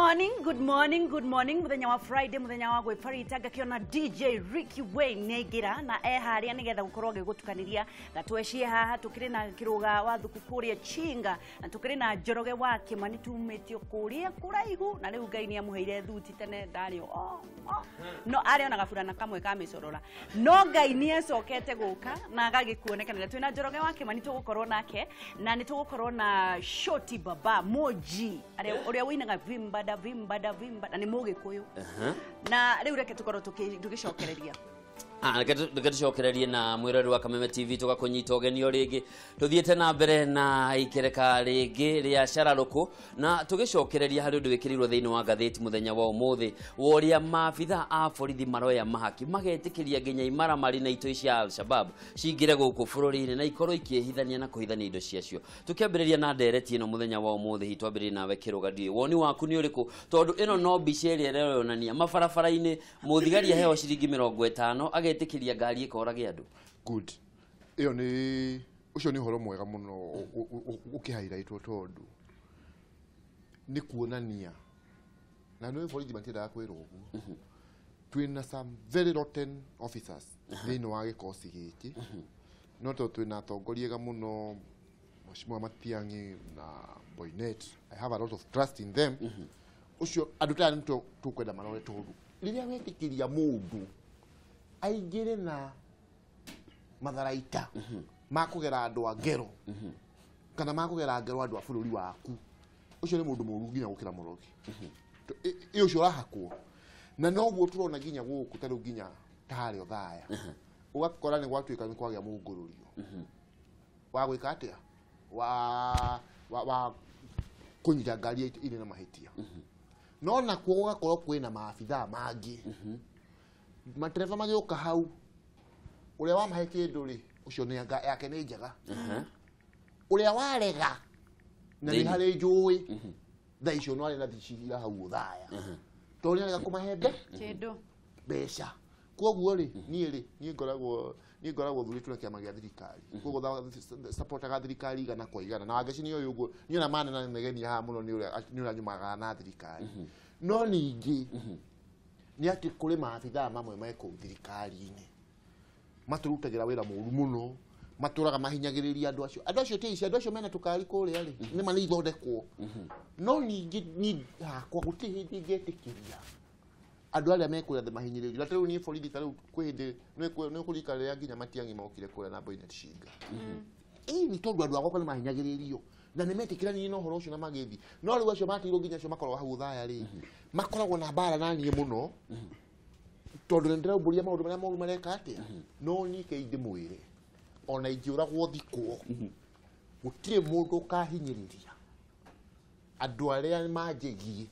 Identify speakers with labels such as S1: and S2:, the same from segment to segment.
S1: Morning, good morning, good morning. Muthenya wa Friday, muthenya wa gwibarita ngakiona DJ Ricky Wayne nĩaingĩra na eharia nĩgetha gũkorwo agĩgũtukaniria gatwecie haha. Tũkĩrĩ na kĩrũga wa thuku kũrĩa Chinga na tũkĩrĩ na Njoroge wa Kĩmani tumĩtio kũrĩa kũraihu, na rĩu Ngai nĩamũheire thuti tene ndarĩ oh. No arĩ ona gaburana kamwe ka mĩcorora, no Ngai nĩacokete gũka na agagĩkuonekanĩra. Twĩna Njoroge wa Kĩmani tũgũkorwo nake na nĩ tũgũkorwo na Shoti Baba Moji ũrĩa ũinaga vimbada vimbada vimbada, nĩ Mũgĩkũyũ. Na rĩu reke tũkorwo tũgĩcokereria.
S2: Reke tũcokererie na mwĩrori wa Kameme TV, tũgakũnyita ũgeni o rĩngĩ. Tũthiĩte na mbere na ikereka rĩngĩ rĩa cararũkũ na tũgĩcokereria harĩ ũndũ wĩkĩrĩirwo thĩinĩ wa ngathĩti mũthenya wa ũmũthĩ wa ũrĩa maabitha a borithi maroya mahaki magetĩkĩria nginya imaramari na itoi cia Al-Shabab cingĩre gũkũ bũrũri-inĩ na ikorwo ikĩhithania na kũhithania indo ciacio. Tũkĩambĩrĩria na ndereti ĩno mũthenya wa ũmũthĩ, hihi twambĩrĩrie nawe Kĩrũga, ndiũĩ woni waku nĩ ũrĩkũ, tondũ ĩno no mbica ĩrĩa ĩronania mabarabara-inĩ mũthigari aheo ciringi 50 agetĩkĩria ngari ĩkorage andũ.
S3: Good, ĩyo nĩ ũcio nĩ ũhoro mwega mũno ũkĩhighlightwo, tondũ nĩ kuonania na nĩ borithi matiendaga kwĩrwo ũguo. Twĩna some very rotten officers thĩinĩ wa gĩkosi gĩkĩ, no tondũ twĩna atongoria ega mũno, Mheshimiwa Matiang'i na Boynet, I have a lot of trust in them. Ũcio andũ taya nĩ tũkwenda marore, tondũ rĩrĩa wetĩkĩria mũndũ aingĩre na matharaita makũgera andũ a ngero kana makũgera ngero andũ a bũrũri waku, ũcio nĩ mũndũ mũũru nginya gũkĩra mũrogi. Ĩ ũcio ũrahakwo na noguo tũrona nginya gũkũ, ta rĩu nginya ta harĩa Othaya ũgakora nĩ gwatuĩka nĩ kwagĩa mũngũrũrio wa gwĩka atĩa wa kũnyita ngari irĩ na mahĩtia, no nakuo gũgakorwo kwĩna maabithaa mangĩ matereba magĩũka hau, ũrĩa wamahe kĩndũ rĩ, ũcio nĩ yake nĩ njega, ũrĩa warega na nĩ harĩ njũĩ thaa icio no arĩ na cira hau Othaya tondũ nĩarega kũmahe
S1: kĩndũ
S3: mbeca. Koguo rĩ, niĩ rĩ, niĩ ngoragwo thurĩtwo na kĩama gĩa thirikari, koguo supportaga thirikari igana kwa igana, na Wangeci nĩ ũyũ ũguo niĩ ona manena negenia haha mũno nĩ ũrĩa nyumaga na thirikari. No ningĩ nĩ atĩ kũrĩ maabithaa mamwe me kũu thirikari-inĩ matũrutagĩra wĩra mũru mũno, matũraga mahinyagĩrĩria andũ acio ti ici, andũ acio mena tũkari kũrĩa rĩ, nĩ ma nĩ ithondekwo. No ningĩ niĩ hakwa gũtirĩ hĩndĩ ingĩtĩkĩria andũ arĩa mekũrĩa thĩ mahinyĩrĩrio. Na ta rĩu niĩ borithi, ta rĩu kwĩ hĩndĩ nĩ ũkũririkana rĩrĩa nginya Matiang'i mokire kũrĩa na Boynet Shinga, ĩĩ nĩ tondũ andũ agwakwa nĩ mahinyagĩrĩrio na nĩ metĩkĩranirie na ũhoro ũcio na magĩthiĩ. No rĩu acio matigirwo nginya acio makoragwo hau Othaya rĩ, makoragwo na mbara na niĩ mũno tondũ nĩ ndĩraumbũria maũndũ marĩa moru mareka atĩa. No niĩ kei ndĩmwĩre, ona ingĩũragwo thikwo, gũtirĩ mũndũ ũkahinyĩrĩria andũ arĩa manjĩgiĩ,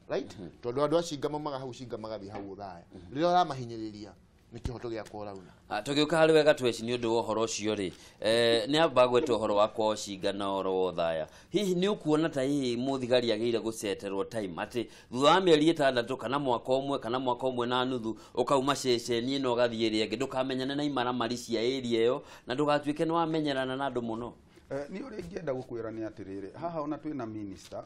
S3: right? Tondũ andũ a Cinga maumaga hau Cinga magathiĩ hau Othaya, rĩrĩa ũramahinyĩrĩria nĩ kĩhoto gĩakwa ũrauna.
S2: Tũgĩũka harĩ wega tweci nĩ ũndũ wa ũhoro ũcio rĩ, nĩ amba gwetwo ũhoro wa kwao Cinga na ũhoro wa Othaya, hihi nĩ ũkuona ta hihi mũthigari agĩrĩire gũceterwo time atĩ thutha wa mĩeri 6 kana mwaka ũmwe kana mwaka ũmwe na nuthu ũkauma ceceni ĩno ũgathiĩ ĩrĩa ĩngĩ, ndũkamenyane na imaramari cia area ĩyo na ndũgatuĩke nĩ wamenyerana na andũ mũno?
S4: Niĩ ũrĩa ingĩenda gũkwĩra nĩ atĩrĩrĩ, haha ona twĩna minister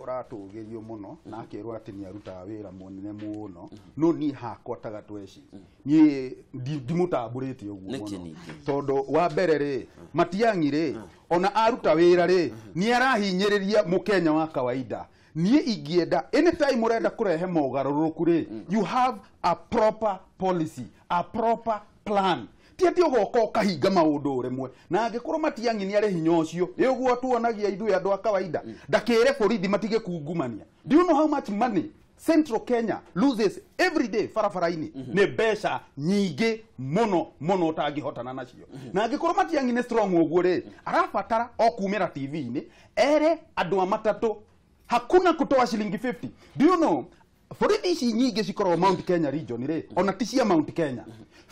S4: ũratũgĩrio mũno na akerwo atĩ nĩ arutaga wĩra mũnene mũno, no niĩ hakwa ta Gatweci niĩ ndimũtambũrĩte ũguo
S2: Nĩkĩ
S4: mũno.
S2: Ningĩ?
S4: Tondũ wa mbere rĩ, Matiang'i rĩ, ona aruta wĩra rĩ, nĩ arahinyĩrĩria mũkenya wa kawaida. Niĩ ingĩenda anytime ũrenda kũrehe mogarũrũku rĩ, you have a proper policy, a proper plan, ti atĩ ũgoka ũkahinga maũndũ rĩmwe. Na angĩkorwo Matiang'i nĩ arĩ hinya ũcio ĩ ũguo tuonagia ithuĩ andũ a kawaida, ndakĩre borithi matige kungumania. Do you know how much money Central Kenya loses every day barabara-inĩ? Nĩ mbeca nyingĩ mũno mũno ũtangĩhotana nacio. Na angĩkorwo Matiang'i nĩ strong ũguo rĩ, arabatara o kumĩra TV-inĩ ere andũ a matatũ hakuna kutoa shilingi 50. Do you know borithi ici nyingĩ cikoragwo Mount Kenya region rĩ, ona ti cia Mount Kenya,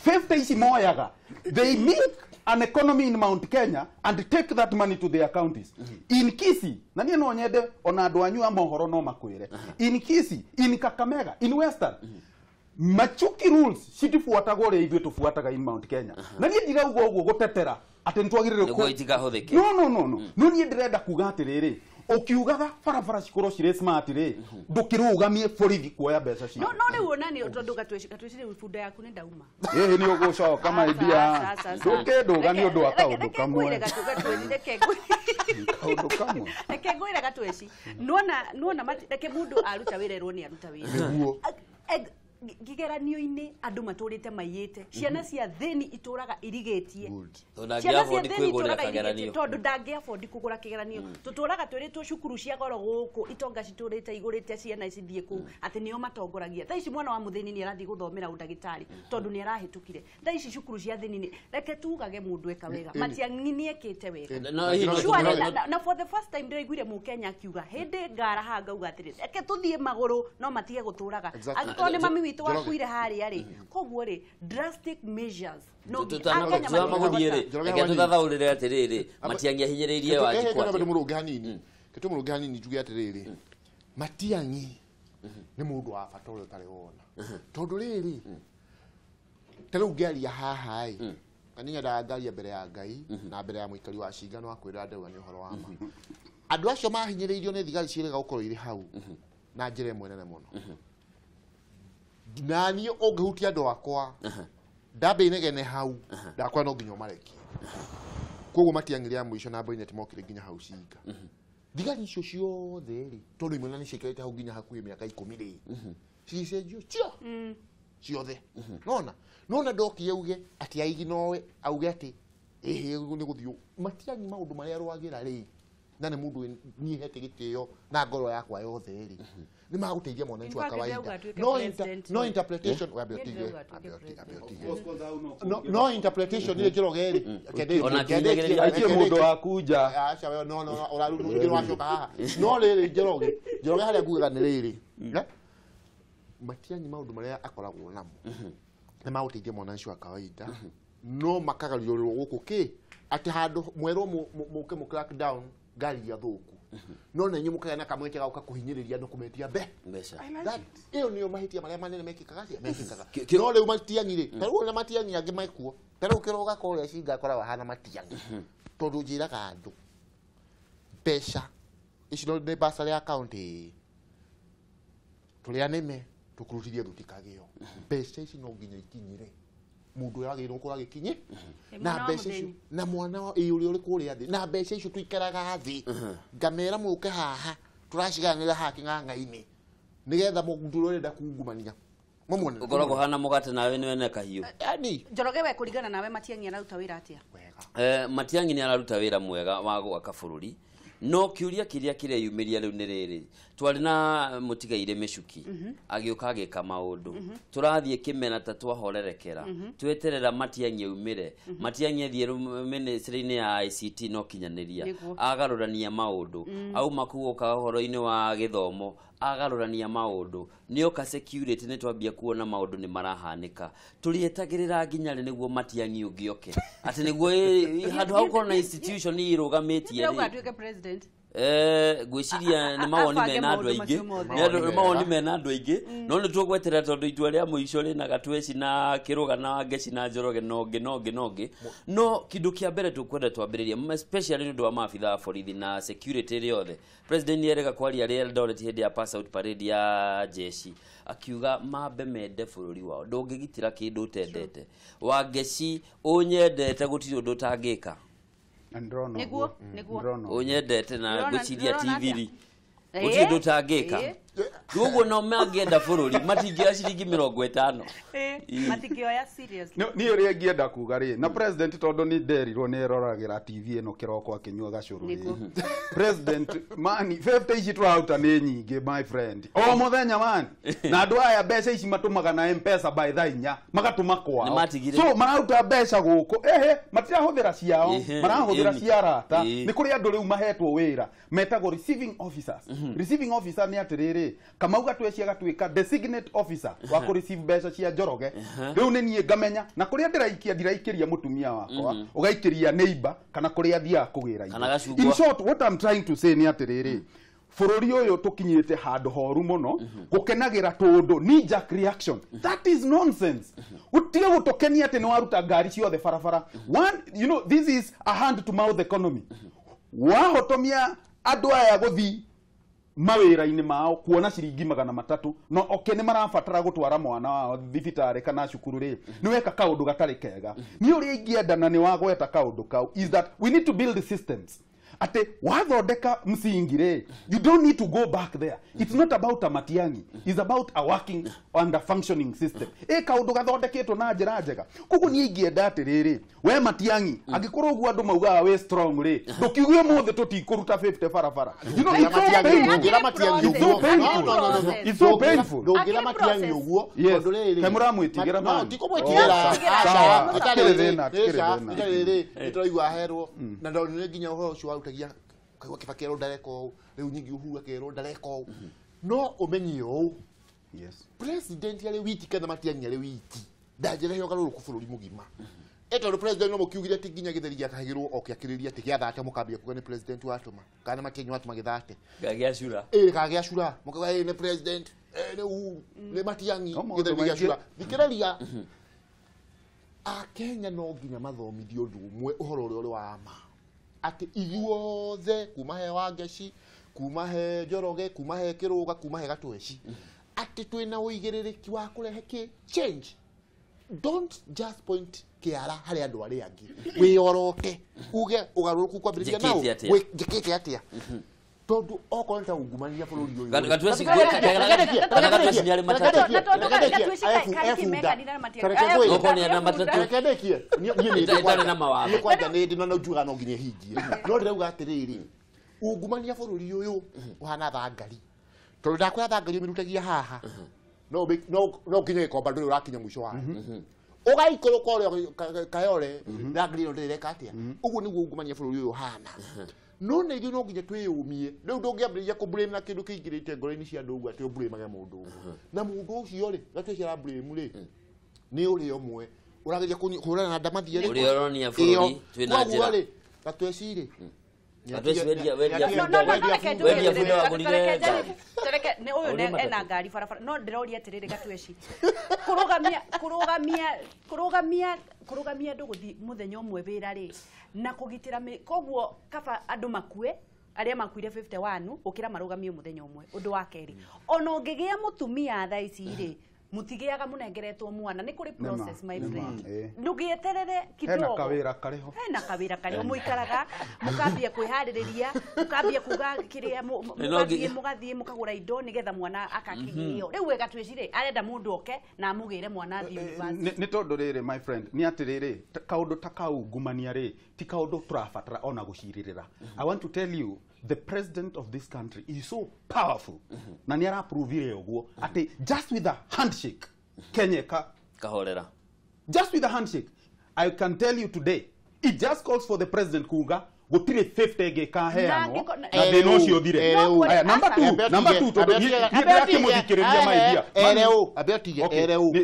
S4: 50 ici moyaga, they make an economy in Mount Kenya and take that money to their counties in Kisii. Na niĩ no nyende ona andũ anyu a mohoro no makwĩre, in Kisii, in Kakamega, in Western, Machuki rules citibuatagwo ũrĩa ithuĩ tũbuataga in Mount Kenya. Na niĩ ndirauga ũguo gũtetera atĩ nĩ twagĩrĩire
S2: Nĩguo itikahũthĩke.
S4: No, no, no, no, no, niĩ ndĩrenda kuga atĩrĩrĩ, Ukiugaga barabara cikorwo cirĩ smart rĩ, ndũkĩrũgamie borithi kuoya mbeca ciao.
S1: No no rĩu ona nĩ tondũ gatweci rĩu bunda yaku nĩ ndauma.
S4: Ĩhĩ nĩ ũgũcoka my dear. Ndũkĩndũga nĩ ũndũ wa kaũndũ kamwe. Kaũndũ kamwe.
S1: Reke ngwĩre Gatweci. Nuona reke mũndũ aruta wĩra erwo nĩ aruta wĩra.
S3: Nĩguo.
S1: Kigeranio-inĩ andũ matũrĩte maiyĩte. Ciana cia thĩni itũraga irigĩtie.
S2: Tondũ
S1: Ciana cia
S2: ndangĩ-afford
S1: thĩni
S2: kwĩgũrĩra
S1: itũraga irigĩtie
S2: kageranio.
S1: tondũ ndangĩ-afford kũgũra kĩgeranio. Tũtũraga twĩrĩtwo cukuru cia goro gũkũ itonga citũrĩte igũrĩte ciana ici thiĩ kũu atĩ nĩo matongoragia. Thaa ici mwana wa mũthĩni nĩ arathiĩ gũthomera ũndagĩtarĩ tondũ nĩ arahĩtũkire. Thaa ici cukuru cia thĩni nĩ reke tugage mũndũ eka wega. Matiang'i nĩ ekĩte wega.
S2: No, hihi no
S1: Sure,
S2: tũmũrore-
S1: na for the first time ndĩraiguire mũkenya akiuga hĩndĩ ngara haha ngauga atĩrĩ reke tũthiĩ magũrũ no matige gũtũraga.
S3: Exactly.
S1: Angĩkorwo nĩ mami witũ
S3: Njoroge.
S1: wakuire harĩa rĩ, koguo rĩ drastic measures no
S2: Tutanagũthiĩ rĩ,
S3: Njoroge
S2: reke
S3: hanini.
S2: tũthathaũrĩre atĩrĩrĩ, Matiang'i ahinyĩrĩirie Wanjikũ atĩa?
S3: Mũrũnge hanini. Ke tũmũrũnge hanini njuge atĩrĩrĩ, Matiang'i nĩ mũndũ wa bata ũrĩa ũtarĩ wona. Tondũ rĩrĩ, ta rĩu ngĩaria haha ĩ, na niĩ nyendaga ngaria mbere ya Ngai na mbere ya mũikari wa cingano wa kwĩra ndauga nĩ ũhoro wa ma. Andũ acio mahinyĩrĩirio nĩ thigari ciĩrĩga gũkorwo irĩ hau na njĩra ĩmwe nene mũno. Na niĩ ũngĩhutia andũ akwa ndambe inegene hau ndakwa no nginya ũmarekie. Koguo Matiang'i rĩa mũico na Boinnet mokire nginya hau Cinga. Thigari icio ciothe rĩ, tondũ imwe na nĩ ciaikarĩte hau nginya hakuhĩ mĩaka 10 rĩ, cicenjio cio ciothe. Nona nona ndokire auge atĩ aigi nowe auge atĩ ĩhĩ nĩ gũthiĩ Matiang'i maũndũ marĩa arũagĩra rĩ, na nĩ mũndũ niĩ hete gĩtĩo na ngoro yakwa yothe rĩ, nĩ magũteithia mwananchi wa
S1: In fact,
S3: kawaida.
S1: ndĩrauga atuĩke
S3: No
S1: president.
S3: no interpretation wambe
S1: Niĩ
S3: ũtige,
S1: ndĩrauga atuĩke
S3: wambe ũtige,
S1: president.
S3: wambe ũtige. No no interpretation nĩ Njoroge rĩ,
S2: Ona akihinyagĩrĩria
S4: Aikie mũndũ wa kunja.
S3: Aca we no no ũrarugire wacoka haha. No rĩrĩ Njoroge, Njoroge harĩa ngugaga nĩ rĩrĩ. Matiang'i maũndũ marĩa akoragwo namo nĩ magũteithia mwananchi wa kawaida, no makagariũrĩrwo gũkũ kĩ atĩ handũ mwerwo mũke mũ crack down ngari iria thũku, no na inyuĩ mũkagĩa na kamweke ga gũka kũhinyĩrĩria andũ kũmetia
S2: Mbeca.
S3: That ĩyo nĩyo mahĩtia marĩa manene mekĩkaga cia mekĩkaga.
S2: Kĩ-
S3: No rĩu Matiang'i rĩ, ta rĩu ona Matiang'i angĩ mekuo, ta rĩu kĩroga kũrĩa Cinga akoragwo ahana Matiang'i, tondũ njĩraga andũ mbeca ici no nĩ bursary ya county tũrĩ anene tũkurutithie thutikagĩo mbeca ici no nginya ikinyire mũndũ ũrĩa wagĩrĩirwo gũkorwo agĩkinye
S1: Ĩ,
S3: na
S1: mwana wa
S3: mbeca icio
S1: mũthĩni.
S3: na mwana wa ĩ ũrĩa ũrĩ kũrĩa thĩ na mbeca icio tũikaraga thĩ ngamera mũke haha tũraciganĩra haha kĩng'ang'a-inĩ nĩgetha mũndũ ũrĩa ũrenda kungumania mũmuone
S2: Ũkoragwo hana mũgate nawe nĩwe na kahiũ.
S3: yani
S1: Njoroge we kũringana nawe Matiang'i araruta wĩra atĩa?
S3: wega
S2: Matiang'i nĩ araruta wĩra mwega wa gwaka bũrũri, no kĩũria kĩrĩa kĩreyumĩria rĩu nĩ rĩrĩ, twarĩ na mũtigairĩ Mĩcuki agĩũka agĩka maũndũ, tũrathiĩ kĩmena ta twahorerekera, tweterera Matiang'i aumĩre, Matiang'i athiĩ ministry-inĩ ya ICT no kinyanĩria,
S1: Nĩguo.
S2: agarũrania maũndũ, auma kũu oka ũhoro-inĩ wa gĩthomo agarũrania maũndũ, nĩoka security nĩ twambia kuona maũndũ nĩ marahanĩka, tũrĩetagĩrĩra nginya rĩ nĩguo Matiang'i ũngĩ oke atĩ nĩguo handũ ha gũkorwo na institution irũgamĩtie
S1: Ndĩrauga
S2: rĩ
S1: atuĩke president.
S2: Ngwĩciria nĩ mawoni
S1: Abange
S2: mena andũ
S1: maũndũ
S2: aingĩ.
S1: macio mothe.
S2: Nĩ andũ- mawoni mena andũ aingĩ, no nĩ tũgweterera tondũ itua rĩa mũico rĩna Gatweci na Kĩrũga na Ngeci na Njoroge na ũngĩ na ũngĩ na ũngĩ. No kĩndũ kĩa mbere tũkwenda twambĩrĩrie, especially nĩ ũndũ wa maabitha a borithi na security ĩrĩ yothe, president nĩ erega kwaria rĩ Eldoret hĩndĩ ya pass out parade ya jeshi, akiuga mambe mende bũrũri wao, ndũngĩgitĩra kĩndũ ũtendete. Wangeci ũnyendete gũtirĩ ũndũ ũtangĩka.
S4: Na nĩndĩrona
S1: Nĩguo,
S4: ũguo.
S1: nĩguo.
S4: Nĩndĩrona ũguo.
S2: Ũnyendete na ngwĩciria
S1: Ndĩrona
S2: ti thiri
S1: atĩa?
S2: gũtirĩ ũndũ ũtangĩka. Koguo no mangĩenda bũrũri matingĩoya ciringi 50.
S1: Matingĩoya seriously.
S4: Niĩ ũrĩa ingĩenda kuga rĩ, na president tondũ nĩ nderirwo nĩ eroragĩra TV ĩno kĩroko akĩnyua gacũrũ rĩ.
S1: Nĩguo.
S4: President mani 50 ici tũraruta nĩ nyingĩ my friend, o mũthenya mani, na andũ aya mbeca ici matũmaga na M-Pesa by thaa 4 magatũma kwao.
S2: Nĩmatigire.
S4: So mararuta mbeca gũkũ ehe, matirahũthĩra ciao, marahũthĩra cia arata. Nĩ kũrĩ andũ rĩu mahetwo wĩra metagwo receiving officers. Receiving officer nĩ atĩrĩrĩ, Kamau Gatweci agatuĩka designate officer wa kũ receive mbeca cia Njoroge. Rĩu nĩ niĩ ngamenya na kũrĩa ndĩraikia, ndiraikĩria mũtumia wakwa, ũgaikĩria neighbor kana kũrĩa athiaga kũgĩra indo.
S2: Kana gacungwa.
S4: In short, what I'm trying to say nĩ atĩrĩrĩ, bũrũri ũyũ tũkinyĩte handũ horu mũno gũkenagĩra tũndũ knee jerk reaction, that is nonsense. Gũtige gũtũkenia atĩ nĩ waruta ngari ciothe barabara. One, you know, this is a hand to mouth economy. Wahotomia Andũ aya gũthi mawĩra-inĩ mao kuona ciringi 300 no oke nĩ marabatara gũtwara mwana wao thibitarĩ kana cukuru rĩ, nĩ weka kaũndũ gatarĩ kega. Niĩ ũrĩa ingĩenda na nĩ wagweta kaũndũ kau is that we need to build systems. Ate wathondeka msingi rĩ, you don't need to go back there. It's not about a Matiang'i, it's about a working and a functioning system. Kaũndũ gathondeketwo na njĩra njega. Koguo niĩ ingĩenda atĩrĩrĩ, we Matiang'i, angĩkorwo ũguo andũ maugaga wĩ strong rĩ, ndũkiuge ũmũthĩ tũtikũruta 50 barabara. You know, it's so painful. It's so painful. It's so painful.
S3: Ndũngĩra Matiang'i ũguo, tondũ rĩrĩ.
S4: Kaĩ mũramwĩtigĩra
S3: No,
S4: man?
S3: tikũmwĩtigĩra.
S4: Sawa,
S3: Aca,
S4: tikĩrĩ thĩna, tikĩrĩ
S3: aca,
S4: thĩna.
S3: itarĩ rĩrĩ, nĩtũraigua aherwo na ndonire nginya ũhoro ũcio warutagia kaigua Kibaki erwo ndareka ũũ, rĩu nyingĩ Uhuru akerwo ndareka ũũ. No ũmenye ũũ,
S4: Yes.
S3: president arĩ wiki kana Matiang'i arĩ wiki ndangĩrehe ũgarũrũku bũrũri mũgima. Tondũ president no mũkiugire atĩ nginya gĩtheri gĩakahagĩrwo o kĩakĩrĩria atĩ gĩathate mũkambia kuga nĩ president watũma kana Matiang'i watũma gĩthate.
S2: Gĩacura.
S3: Kana gĩacura mũkauga nĩ president, nĩ Uhuru, nĩ Matiang'i,
S4: No maũndũ
S3: gĩtheri
S4: maingĩ.
S3: gĩacura. Thikĩrĩria, Akenya no nginya mathomithio ũndũ ũmwe, ũhoro ũrĩa ũrĩ wa ma, atĩ ithuothe kuma he Wangeci, kuma he Njoroge, kuma he Kĩrũga, kuma he Gatweci, atĩ twĩna ũigĩrĩrĩki wa kũrehe kĩ change. Don't just point kĩara harĩ andũ arĩa angĩ, wĩyorote uge ũgarũrũku kwambĩrĩria nao.
S2: Njĩkĩte atĩa?
S3: Njĩkĩte atĩa? Tondũ okorwo nĩ ta ungumania bũrũri ũyũ.
S2: Gatweci nĩ arĩ matatũ. Okorwo nĩ arĩ matatũ.
S3: Reke ndĩkie. Niĩ nĩ ndĩ
S2: Ĩtarĩ na mawatho.
S3: Niĩ kwanja nĩ ndĩ na njugaga no nginya hingie. No ndĩrauga atĩrĩrĩ, ungumania bũrũri ũyũ ũhana thangari. Tondũ ndakwĩra thangari ũmĩrutagia haha. No no nginya gĩkomba ndũrĩ ũrakinya mũico wayo. Ũgaikũrũka ũrĩa Kayore, thangari ĩno ndĩreka atĩa. Ũguo nĩguo ungumania bũrũri ũyũ ũhana. No nĩ ithuĩ no nginya twĩyũmie. Rĩu ndũngĩambĩrĩria kũ-blame na kĩndũ kĩingĩrĩte ngoro-inĩ cia andũ ũguo atĩ ũ-blame-age mũndũ ũmwe. Na mũndũ ũcio rĩ, Gatweci ara-blame rĩ, nĩ ũrĩa ũmwe ũrageria kũhũrana na ndamathia rĩ.
S2: Ũrĩa ũronia bũrũri twĩna
S3: Koguo
S2: njĩra.
S3: rĩ, Gatweci rĩ,
S2: Gatweci wendia bunda wagũrire ngari.
S1: Nĩ ũyũ ena ngari barabara, no ndĩroria atĩrĩrĩ Gatweci, kũrũgamia andũ gũthiĩ mũthenya ũmwe wĩra rĩ, na kũgitĩra koguo kaba andũ makue arĩa makuire 51 gũkĩra marũgamio mũthenya ũmwe. Ũndũ wa kerĩ, ona ũngĩgĩa mũtumia thaa ici rĩ, mũtigĩaga mũnengeretwo mwana, nĩ kũrĩ process my friend. Ndũgĩeterere kidogo.
S4: Hena kawĩra karĩho.
S1: Hena kawĩra karĩho, mũikaraga mũkambia kwĩharĩrĩria, mũkambia kuga kĩrĩa, mũgathiĩ mũkagũra indo nĩgetha mwana akakĩgĩo. Rĩu we Gatweci rĩ, arenda mũndũ oke na amũgĩre mwana athiĩ university.
S4: Nĩ tondũ rĩrĩ my friend, nĩ atĩrĩrĩ, kaũndũ ta kau ungumania rĩ, ti kaũndũ tũrabatara ona gũcirĩrĩra. I want to tell you, the president of this country is so powerful. Na nĩ araprovire ũguo atĩ just with a handshake Kenya
S2: kahorera.
S4: Just with a handshake, I can tell you today, it just calls for the president kuga gũtirĩ 50 ĩngĩkaheanwo na thĩna ũcio ũthire. Aya, number 2 tondũ niĩ ndĩrakĩmũthikĩrĩria my dear.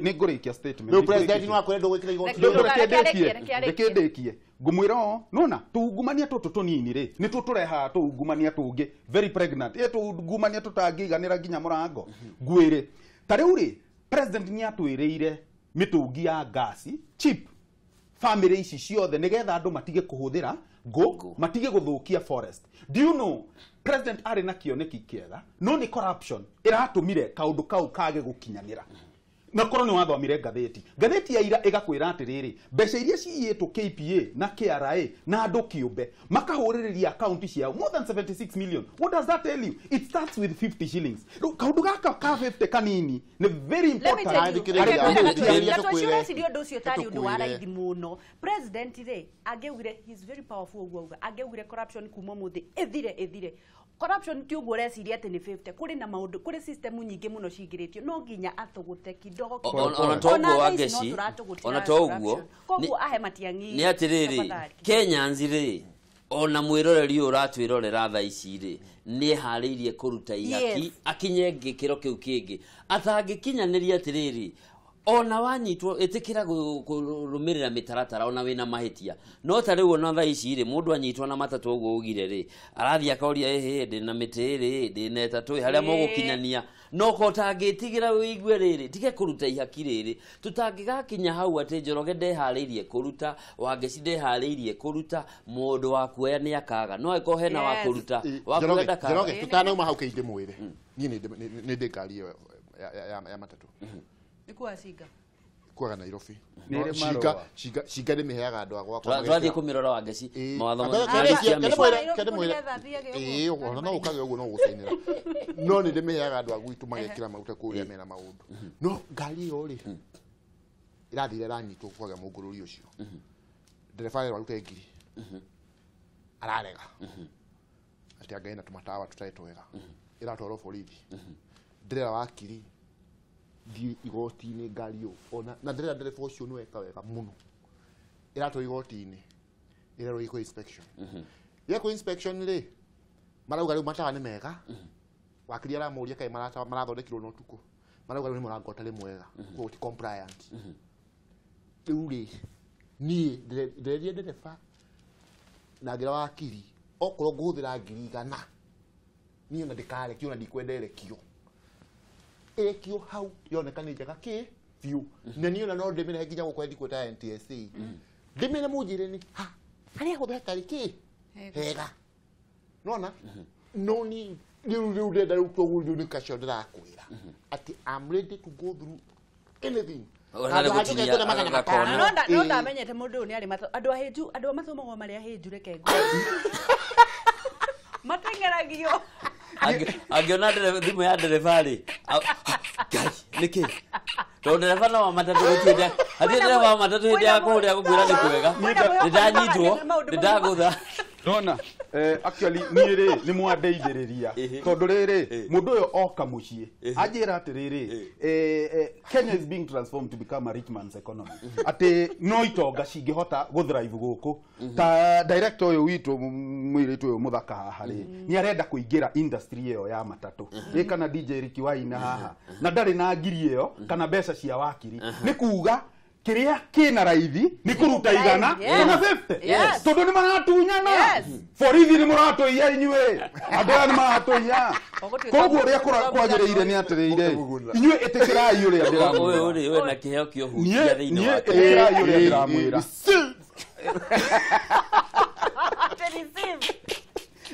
S4: Nĩ ngũrĩkia statement.
S3: Rĩu president no akwĩre ndũgwĩkĩra igoti.
S4: Reke ndĩkie. Ngũmwĩra ũũ, nona tũungumania tũtũ tũnini rĩ, nĩ tũtũrehaga tũungumania tũngĩ very pregnant. Ĩ tũungumania tũtangĩiganĩra nginya mũrango. Ngwĩre, ta rĩu rĩ, president nĩ atwĩrĩire mĩtũngi ya ngasi cheap family ici ciothe nĩgetha andũ matige kũhũthĩra ngũ, matige gũthũkia forest. Do you know president arĩ na kĩoneki kĩega, no nĩ corruption ĩratũmire kaũndũ kau kage gũkinyanĩra. Na korwo nĩ wathomire ngathĩti ya ira ĩgakwĩra atĩrĩrĩ, mbeca iria ciyĩtwo KPA na KRA na andũ kĩũmbe makahũrĩrĩria akaunti ciao more than 76 million. What does that tell you? It starts with 50 shillings. Rĩu kaũndũ gaka ka 50 kanini nĩ very important.
S1: Gatweci ũndũ ũcio ũtarĩ ũndũ wa raithi mũno. President rĩ, angĩaugire, he is very powerful ũguo auga, angĩaugire corruption kuma ũmũthĩ ĩthire. Corruption ti ũguo ũreciria atĩ nĩ 50. Kũrĩ na maũndũ, kũrĩ system nyingĩ mũno cingĩrĩtio, no nginya atũgũte kidogo kidogo.
S2: Ona to ũguo Wangeci, ona to ũguo,
S1: koguo ahe Matiang'i.
S2: Nĩ atĩrĩrĩ, Kenyans rĩ, ona mwĩroreri ũyũ ũratwĩrorera thaa ici rĩ, nĩ eharĩirie kũruta ihaki akinye gĩkĩro kĩu kĩngĩ. Atangĩkinyanĩria atĩrĩrĩ, Ona wanyitwo ĩtĩkĩra kũrũmĩrĩra mĩtaratara ona wĩna mahĩtia. No ta rĩu ona thaa ici rĩ, mũndũ anyitwo na matatũ ũguo ugire rĩ, arathiĩ akoria ĩhĩ ndĩna mĩtĩ ĩrĩ, ndĩna ĩtatũ, harĩa mũgũkinyania. No ko ũtangĩtigĩra wĩigue rĩrĩ, tige kũruta ihaki rĩrĩ. Tũtangĩgakinya hau atĩ Njoroge ndeharĩirie kũruta, Wangeci ndeharĩirie kũruta, mũndũ wa kuoya nĩ akaga. No angĩkorwo hena wa kũruta, wa kuoya ndakaga.
S3: Njoroge, tutanauma hau kĩndĩ mwĩre. Niĩ nĩ ndĩ ngari ĩyo ya matatũ.
S1: Nikuwa cinga.
S3: Kuaga Nairobi.
S4: Nĩ
S3: Cinga cinga nĩ mĩheaga andũ a gwakwa.
S2: Twathiĩ kũmĩrora Wangeci mawatho
S3: Ĩĩ, ona no ũkage ũguo no gũcainĩra. No nĩ ndĩmĩheaga andũ a gwitũ magekĩra maguta kũrĩa mena maũndũ. No ngari ĩyo rĩ, ĩrathire ĩranyitwo kwagĩa mũngũrũri ũcio. Ndereba erwo arute ngiri. Ararega. Atĩ anga ĩna tũmatawa tũtarĩ twega. Ĩratwarwo borithi. Ndĩrera wakiri thiĩ igoti-inĩ ngari ĩyo ona na ndĩrera ndereba ũcio nĩ weka wega mũno. Ĩratwarwo igoti-inĩ ĩrerwo ĩkwo inspection. Yekwo inspection rĩ, marauga rĩu matawa nĩ mega. Wakiri aramũria kaĩ marathondekirwo na ũtukũ. Marauga rĩu nĩ mũrango ũtarĩ mwega. Koguo ti compliant. Rĩu rĩ, niĩ ndĩrerie ndereba na ngĩra wakiri okorwo ngũhũthĩra 100,000 niĩ ona ndĩkarekio ona ndikwenda ĩrekio. Ĩrekio hau yoneka nĩ njega kĩ biũ. Na niĩ ona no ndĩmĩrehe nginya gũkũ headquarter ya NTSA. Ndĩmĩre mũnjĩre nĩ ha harĩa hothe hatarĩ kĩ hega. Nona? No ni rĩu rĩu ndĩrenda rĩu toguo rĩu nĩ kacio ndĩrakwĩra atĩ I'm ready to go through anything.
S2: Ũrarĩ gũtinia gakona.
S1: No ndamenyete mũndũ ũyũ nĩ arĩ matho andũ ahĩnju, andũ a mathomagwo marĩ ahĩnju, reke ngwĩre. Mateng'eragio.
S2: Angĩona thimũ ya ndereba rĩ, Ngai, nĩkĩ? Tondũ ndereba no wa matatũ gũtirĩ hatirĩ ndereba wa matatũ hĩndĩ ya kũhũrĩra gũkwĩra nĩ kwega. Nĩndanyitwo, nĩndagũtha.
S4: Nona, actually niĩ rĩ nĩ mwandeithĩrĩria tondũ rĩrĩ mũndũ ũyũ oka mũciĩ anjĩra atĩrĩrĩ, Kenya is being transformed to become a rich man's economy, atĩ no itonga cingĩhota gũthrive gũkũ. Ta director ũyũ witũ mũirĩtu ũyũ mũthaka haha rĩ, nĩ arenda kũingĩra industry ĩyo ya matatũ ĩ kana DJ Ricky Waina haha na ndarĩ na ngiri ĩyo kana mbeca cia wakiri, nĩ kuga kĩrĩa kĩna raithi nĩ kũruta 100 kana 50 tondũ nĩ maratunyana. Borithi nĩ mũratũiya inyuĩ, andũ aya nĩ maratũiya. Koguo ũrĩa kwagĩrĩire nĩ atĩrĩire, inyuĩ ĩtĩkĩrai ũrĩa
S2: Ũyũ
S4: ndĩramwĩra.
S2: rĩ, wĩna kĩheo kĩa ũhunjia
S4: Niĩ
S2: thĩinĩ
S4: niĩ
S2: wake.
S4: ĩtĩkĩrai ũrĩa ndĩramwĩra.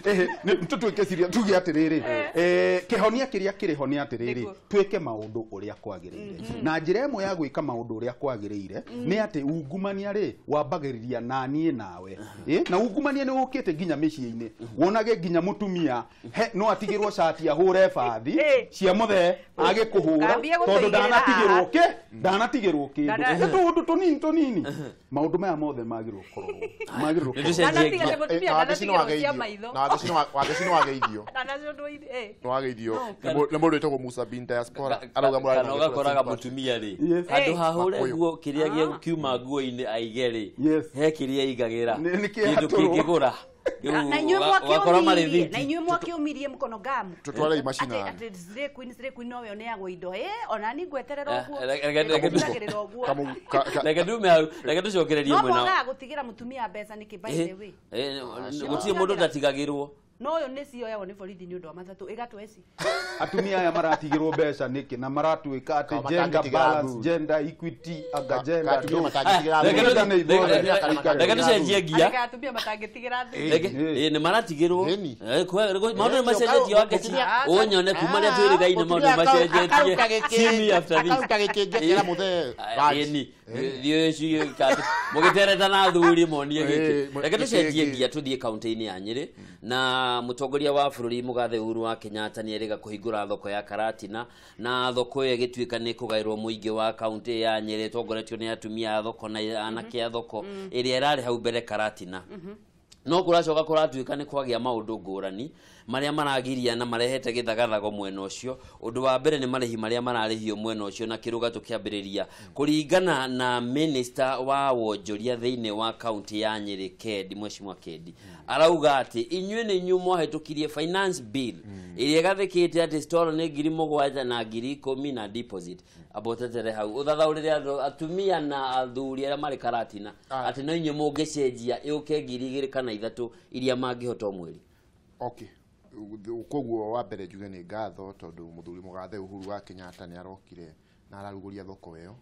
S4: Ehe, tũtuĩke ciria tuge atĩrĩrĩ, kĩhonia kĩrĩa kĩrĩ ho nĩ atĩrĩrĩ, twĩke maũndũ ũrĩa kwagĩrĩire, na njĩra ĩmwe ya gwĩka maũndũ ũrĩa kwagĩrĩire nĩ atĩ ungumania rĩ wambagĩrĩria na niĩ nawe. Na ungumania nĩ ũkĩte nginya mĩciĩ-inĩ, wonage nginya mũtumia he no atigĩrwo cati ahũre bathi cia mũthee age kũhũra
S1: Ngambie
S4: tondũ
S1: gũtũigĩrĩra
S4: ndanatigĩrwo
S1: haha.
S4: kĩ ndanatigĩrwo kĩndũ. Nĩ tũũndũ tũnini tũnini, maũndũ maya mothe magĩrĩirwo kũrorwo, magĩrĩirwo
S2: Nĩ
S4: kũrorwo.
S2: tũcenjie
S1: Ndanatiga
S2: nginya.
S1: mũtumia
S3: Na Wangeci nĩ
S1: ndanatigerwo cia
S3: wageithio.
S1: maitho.
S3: Na Wangeci nĩ wageithio.
S1: Ndanacũndũ.
S3: Nĩ wageithio nĩ mũndũ wĩtagwo Musa bin Diaspora arauga mũrarĩ
S2: Kana
S3: nake
S2: ũgakoraga
S3: kũrĩa sympathy.
S2: mũtumia rĩ, handũ hahũre
S3: Makũyũ.
S2: nguo kĩrĩa kiuma nguo-inĩ aige rĩ, he kĩrĩa aigagĩra
S4: Nĩ kĩa
S2: kĩndũ
S4: hatũrwo.
S2: kĩngĩgũra.
S1: Na inyuĩ
S2: Ũgakora
S1: mwakĩũmirie, na
S2: marĩthiti.
S1: inyuĩ mwakĩũmirie mũkono ngamu.
S3: Tũtware imacinani.
S1: Atĩ slay queen, slay queen nowe ũneagwo indo. Ona ni ngweterera ũguo.
S2: Reke
S1: Ngũtigagĩrĩra ũguo.
S2: Reke tume hau, reke tũcokererie
S1: No
S2: mwena
S1: mwagaga gũtigĩra mũtumia mbeca nĩkĩ, by the way?
S2: Gũtirĩ mũndũ ndatigagĩrwo.
S1: No ũyũ nĩ cioyagwo nĩ borithi nĩ ũndũ wa matatũ ĩgatwa ici.
S4: Atumia aya maratigirwo mbeca nĩkĩ na maratuĩka atĩ
S3: Kama
S4: gender
S3: matangĩtigĩra
S4: balance,
S3: athuri.
S4: gender equity, anga gender
S3: Atumia
S4: ndũ.
S3: matangĩtigĩra
S2: Reke
S3: athuri.
S2: reke tũcenjie ngia.
S1: Areka atumia matangĩtigĩra athuri.
S2: Reke nĩ maratigĩrwo.
S3: Ĩni.
S2: Maũndũ nĩ macenjetie Wangeci, ũnyone kuma rĩa twĩrĩgaine maũndũ nĩ macenjetie. See me after this.
S3: Akaruta gĩkĩngĩ akĩra mũthee
S2: Ĩni thiĩ mũgĩtereta na athuri monie gĩkĩ. Reke tũcenjie ngia tũthiĩ kaunti-inĩ ya Nyĩrĩ, na mũtongoria wa bũrũri mũgathe Uhuru wa Kenyatta nĩ erĩga kũhingũra thoko ya Karatina, na thoko ĩyo ĩgĩtuĩka nĩ kũgaĩrwo mũingĩ wa kaunti ya Nyĩrĩ ĩtongoretio nĩ atumia a thoko na anake a thoko ĩrĩa ĩrarĩ hau mbere Karatina. No kũracoka kũratuĩka nĩ kwagĩa maũndũ ngũrani. Marĩa maragiria na marehete gĩthagathago mwena ũcio, ũndũ wa mbere nĩ marĩhi marĩa mararĩhio mwena ũcio, na kĩrũga tũkĩambĩrĩria kũringana na minister wa wonjoria thĩinĩ wa kaunti ya Nyĩrĩ, Kendi, Mheshimiwa Kendi arauga atĩ inyuĩ nĩ inyuĩ mwahĩtũkirie finance bill ĩrĩa ĩgathĩkĩte atĩ stall nĩ 7,000 na 10,000 na deposit. Ambotetere hau ũthathaũrĩre andũ atumia na athuri arĩa marĩ karatina atĩ no inyuĩ mũngĩcenjia ĩũke 2,000 kana 3,000 iria mangĩhota o mweri.
S3: Okay, koguo wa mbere njuge nĩ ngatho tondũ mũthuri mũgathe Uhuru wa Kenyatta nĩ arokire na ararugũria thoko ĩyo,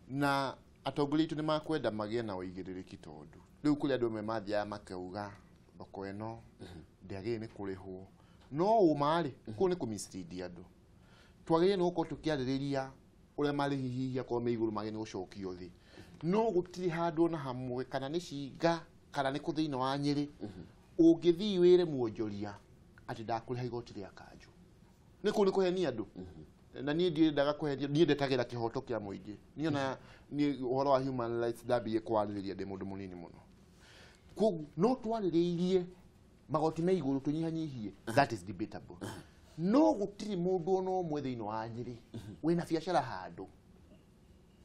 S3: na atongoria aitũ nĩ makwenda magĩe na ũigĩrĩrĩki, tondũ rĩu kũrĩ andũ amwe mathiaga makauga thoko ĩno ndĩagĩrĩire nĩ kũrĩhwo, no ũma rĩ, kũu nĩ kũ-mislead andũ. Twagĩrĩire nĩ gũkorwo tũkĩarĩrĩria ũrĩa marĩhi hihi akorwo me igũrũ magĩrĩire nĩ gũcokio thĩ, no gũtirĩ handũ ona hamwe, kana nĩ Cinga kana nĩ kũ thĩinĩ wa Nyĩrĩ, ũngĩthiĩ wĩre mwonjoria atĩ ndakũrĩha igoti rĩa kanjũ, nĩ kũu nĩ kũhenia andũ. Na niĩ ndiendaga kũhenia, niĩ ndetagĩra kĩhoto kĩa mũingĩ. Niĩ ona niĩ ũhoro wa human rights ndambirie kwarĩrĩria ndĩ mũndũ mũnini mũno, koguo no twarĩrĩirie magoti me igũrũ tũnyihanyihie, that is debatable, no gũtirĩ mũndũ ona ũmwe thĩinĩ wa Nyĩrĩ wĩna biacara handũ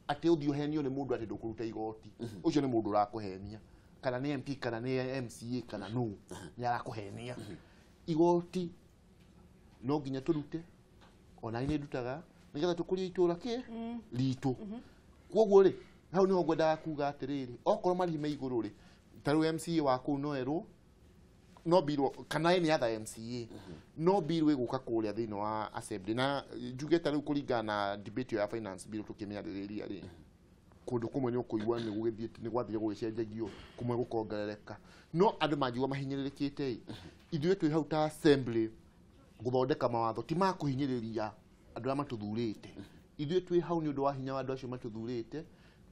S3: atĩ ũthiĩ ũhenio nĩ mũndũ atĩ ndũkũruta igoti. Ũcio nĩ mũndũ ũrakũhenia, kana nĩ MP kana nĩ MCA kana nũ, nĩ arakũhenia. Igoti no nginya tũrute, ona niĩ ndutaga nĩgetha tũkũrie itũra kĩ ritũ. Koguo rĩ, hau niho ngwendaga kuga atĩrĩrĩ, okorwo marĩhi me igũrũ rĩ, ta rĩu MCA wa kũu no erwo no birwo kana any other MCA no birwo ĩgũka kũrĩa thĩinĩ wa assembly. Na njuge ta rĩu kũringana na debate ĩyo ya finance bill tũkĩmĩarĩrĩria rĩ, kũndũ kũmwe nĩ ũkũigua nĩ gũgĩthiĩte, nĩ gwathire gũgĩcenjagio, kũmwe gũkongerereka, no andũ manjigua mahinyĩrĩrĩkĩte ĩ, ithuĩ twĩ hau ta assembly gũthondeka mawatho ti ma kũhinyĩrĩria andũ arĩa matũthurĩte. Ithuĩ twĩ hau nĩ ũndũ wa hinya wa andũ acio matũthurĩte.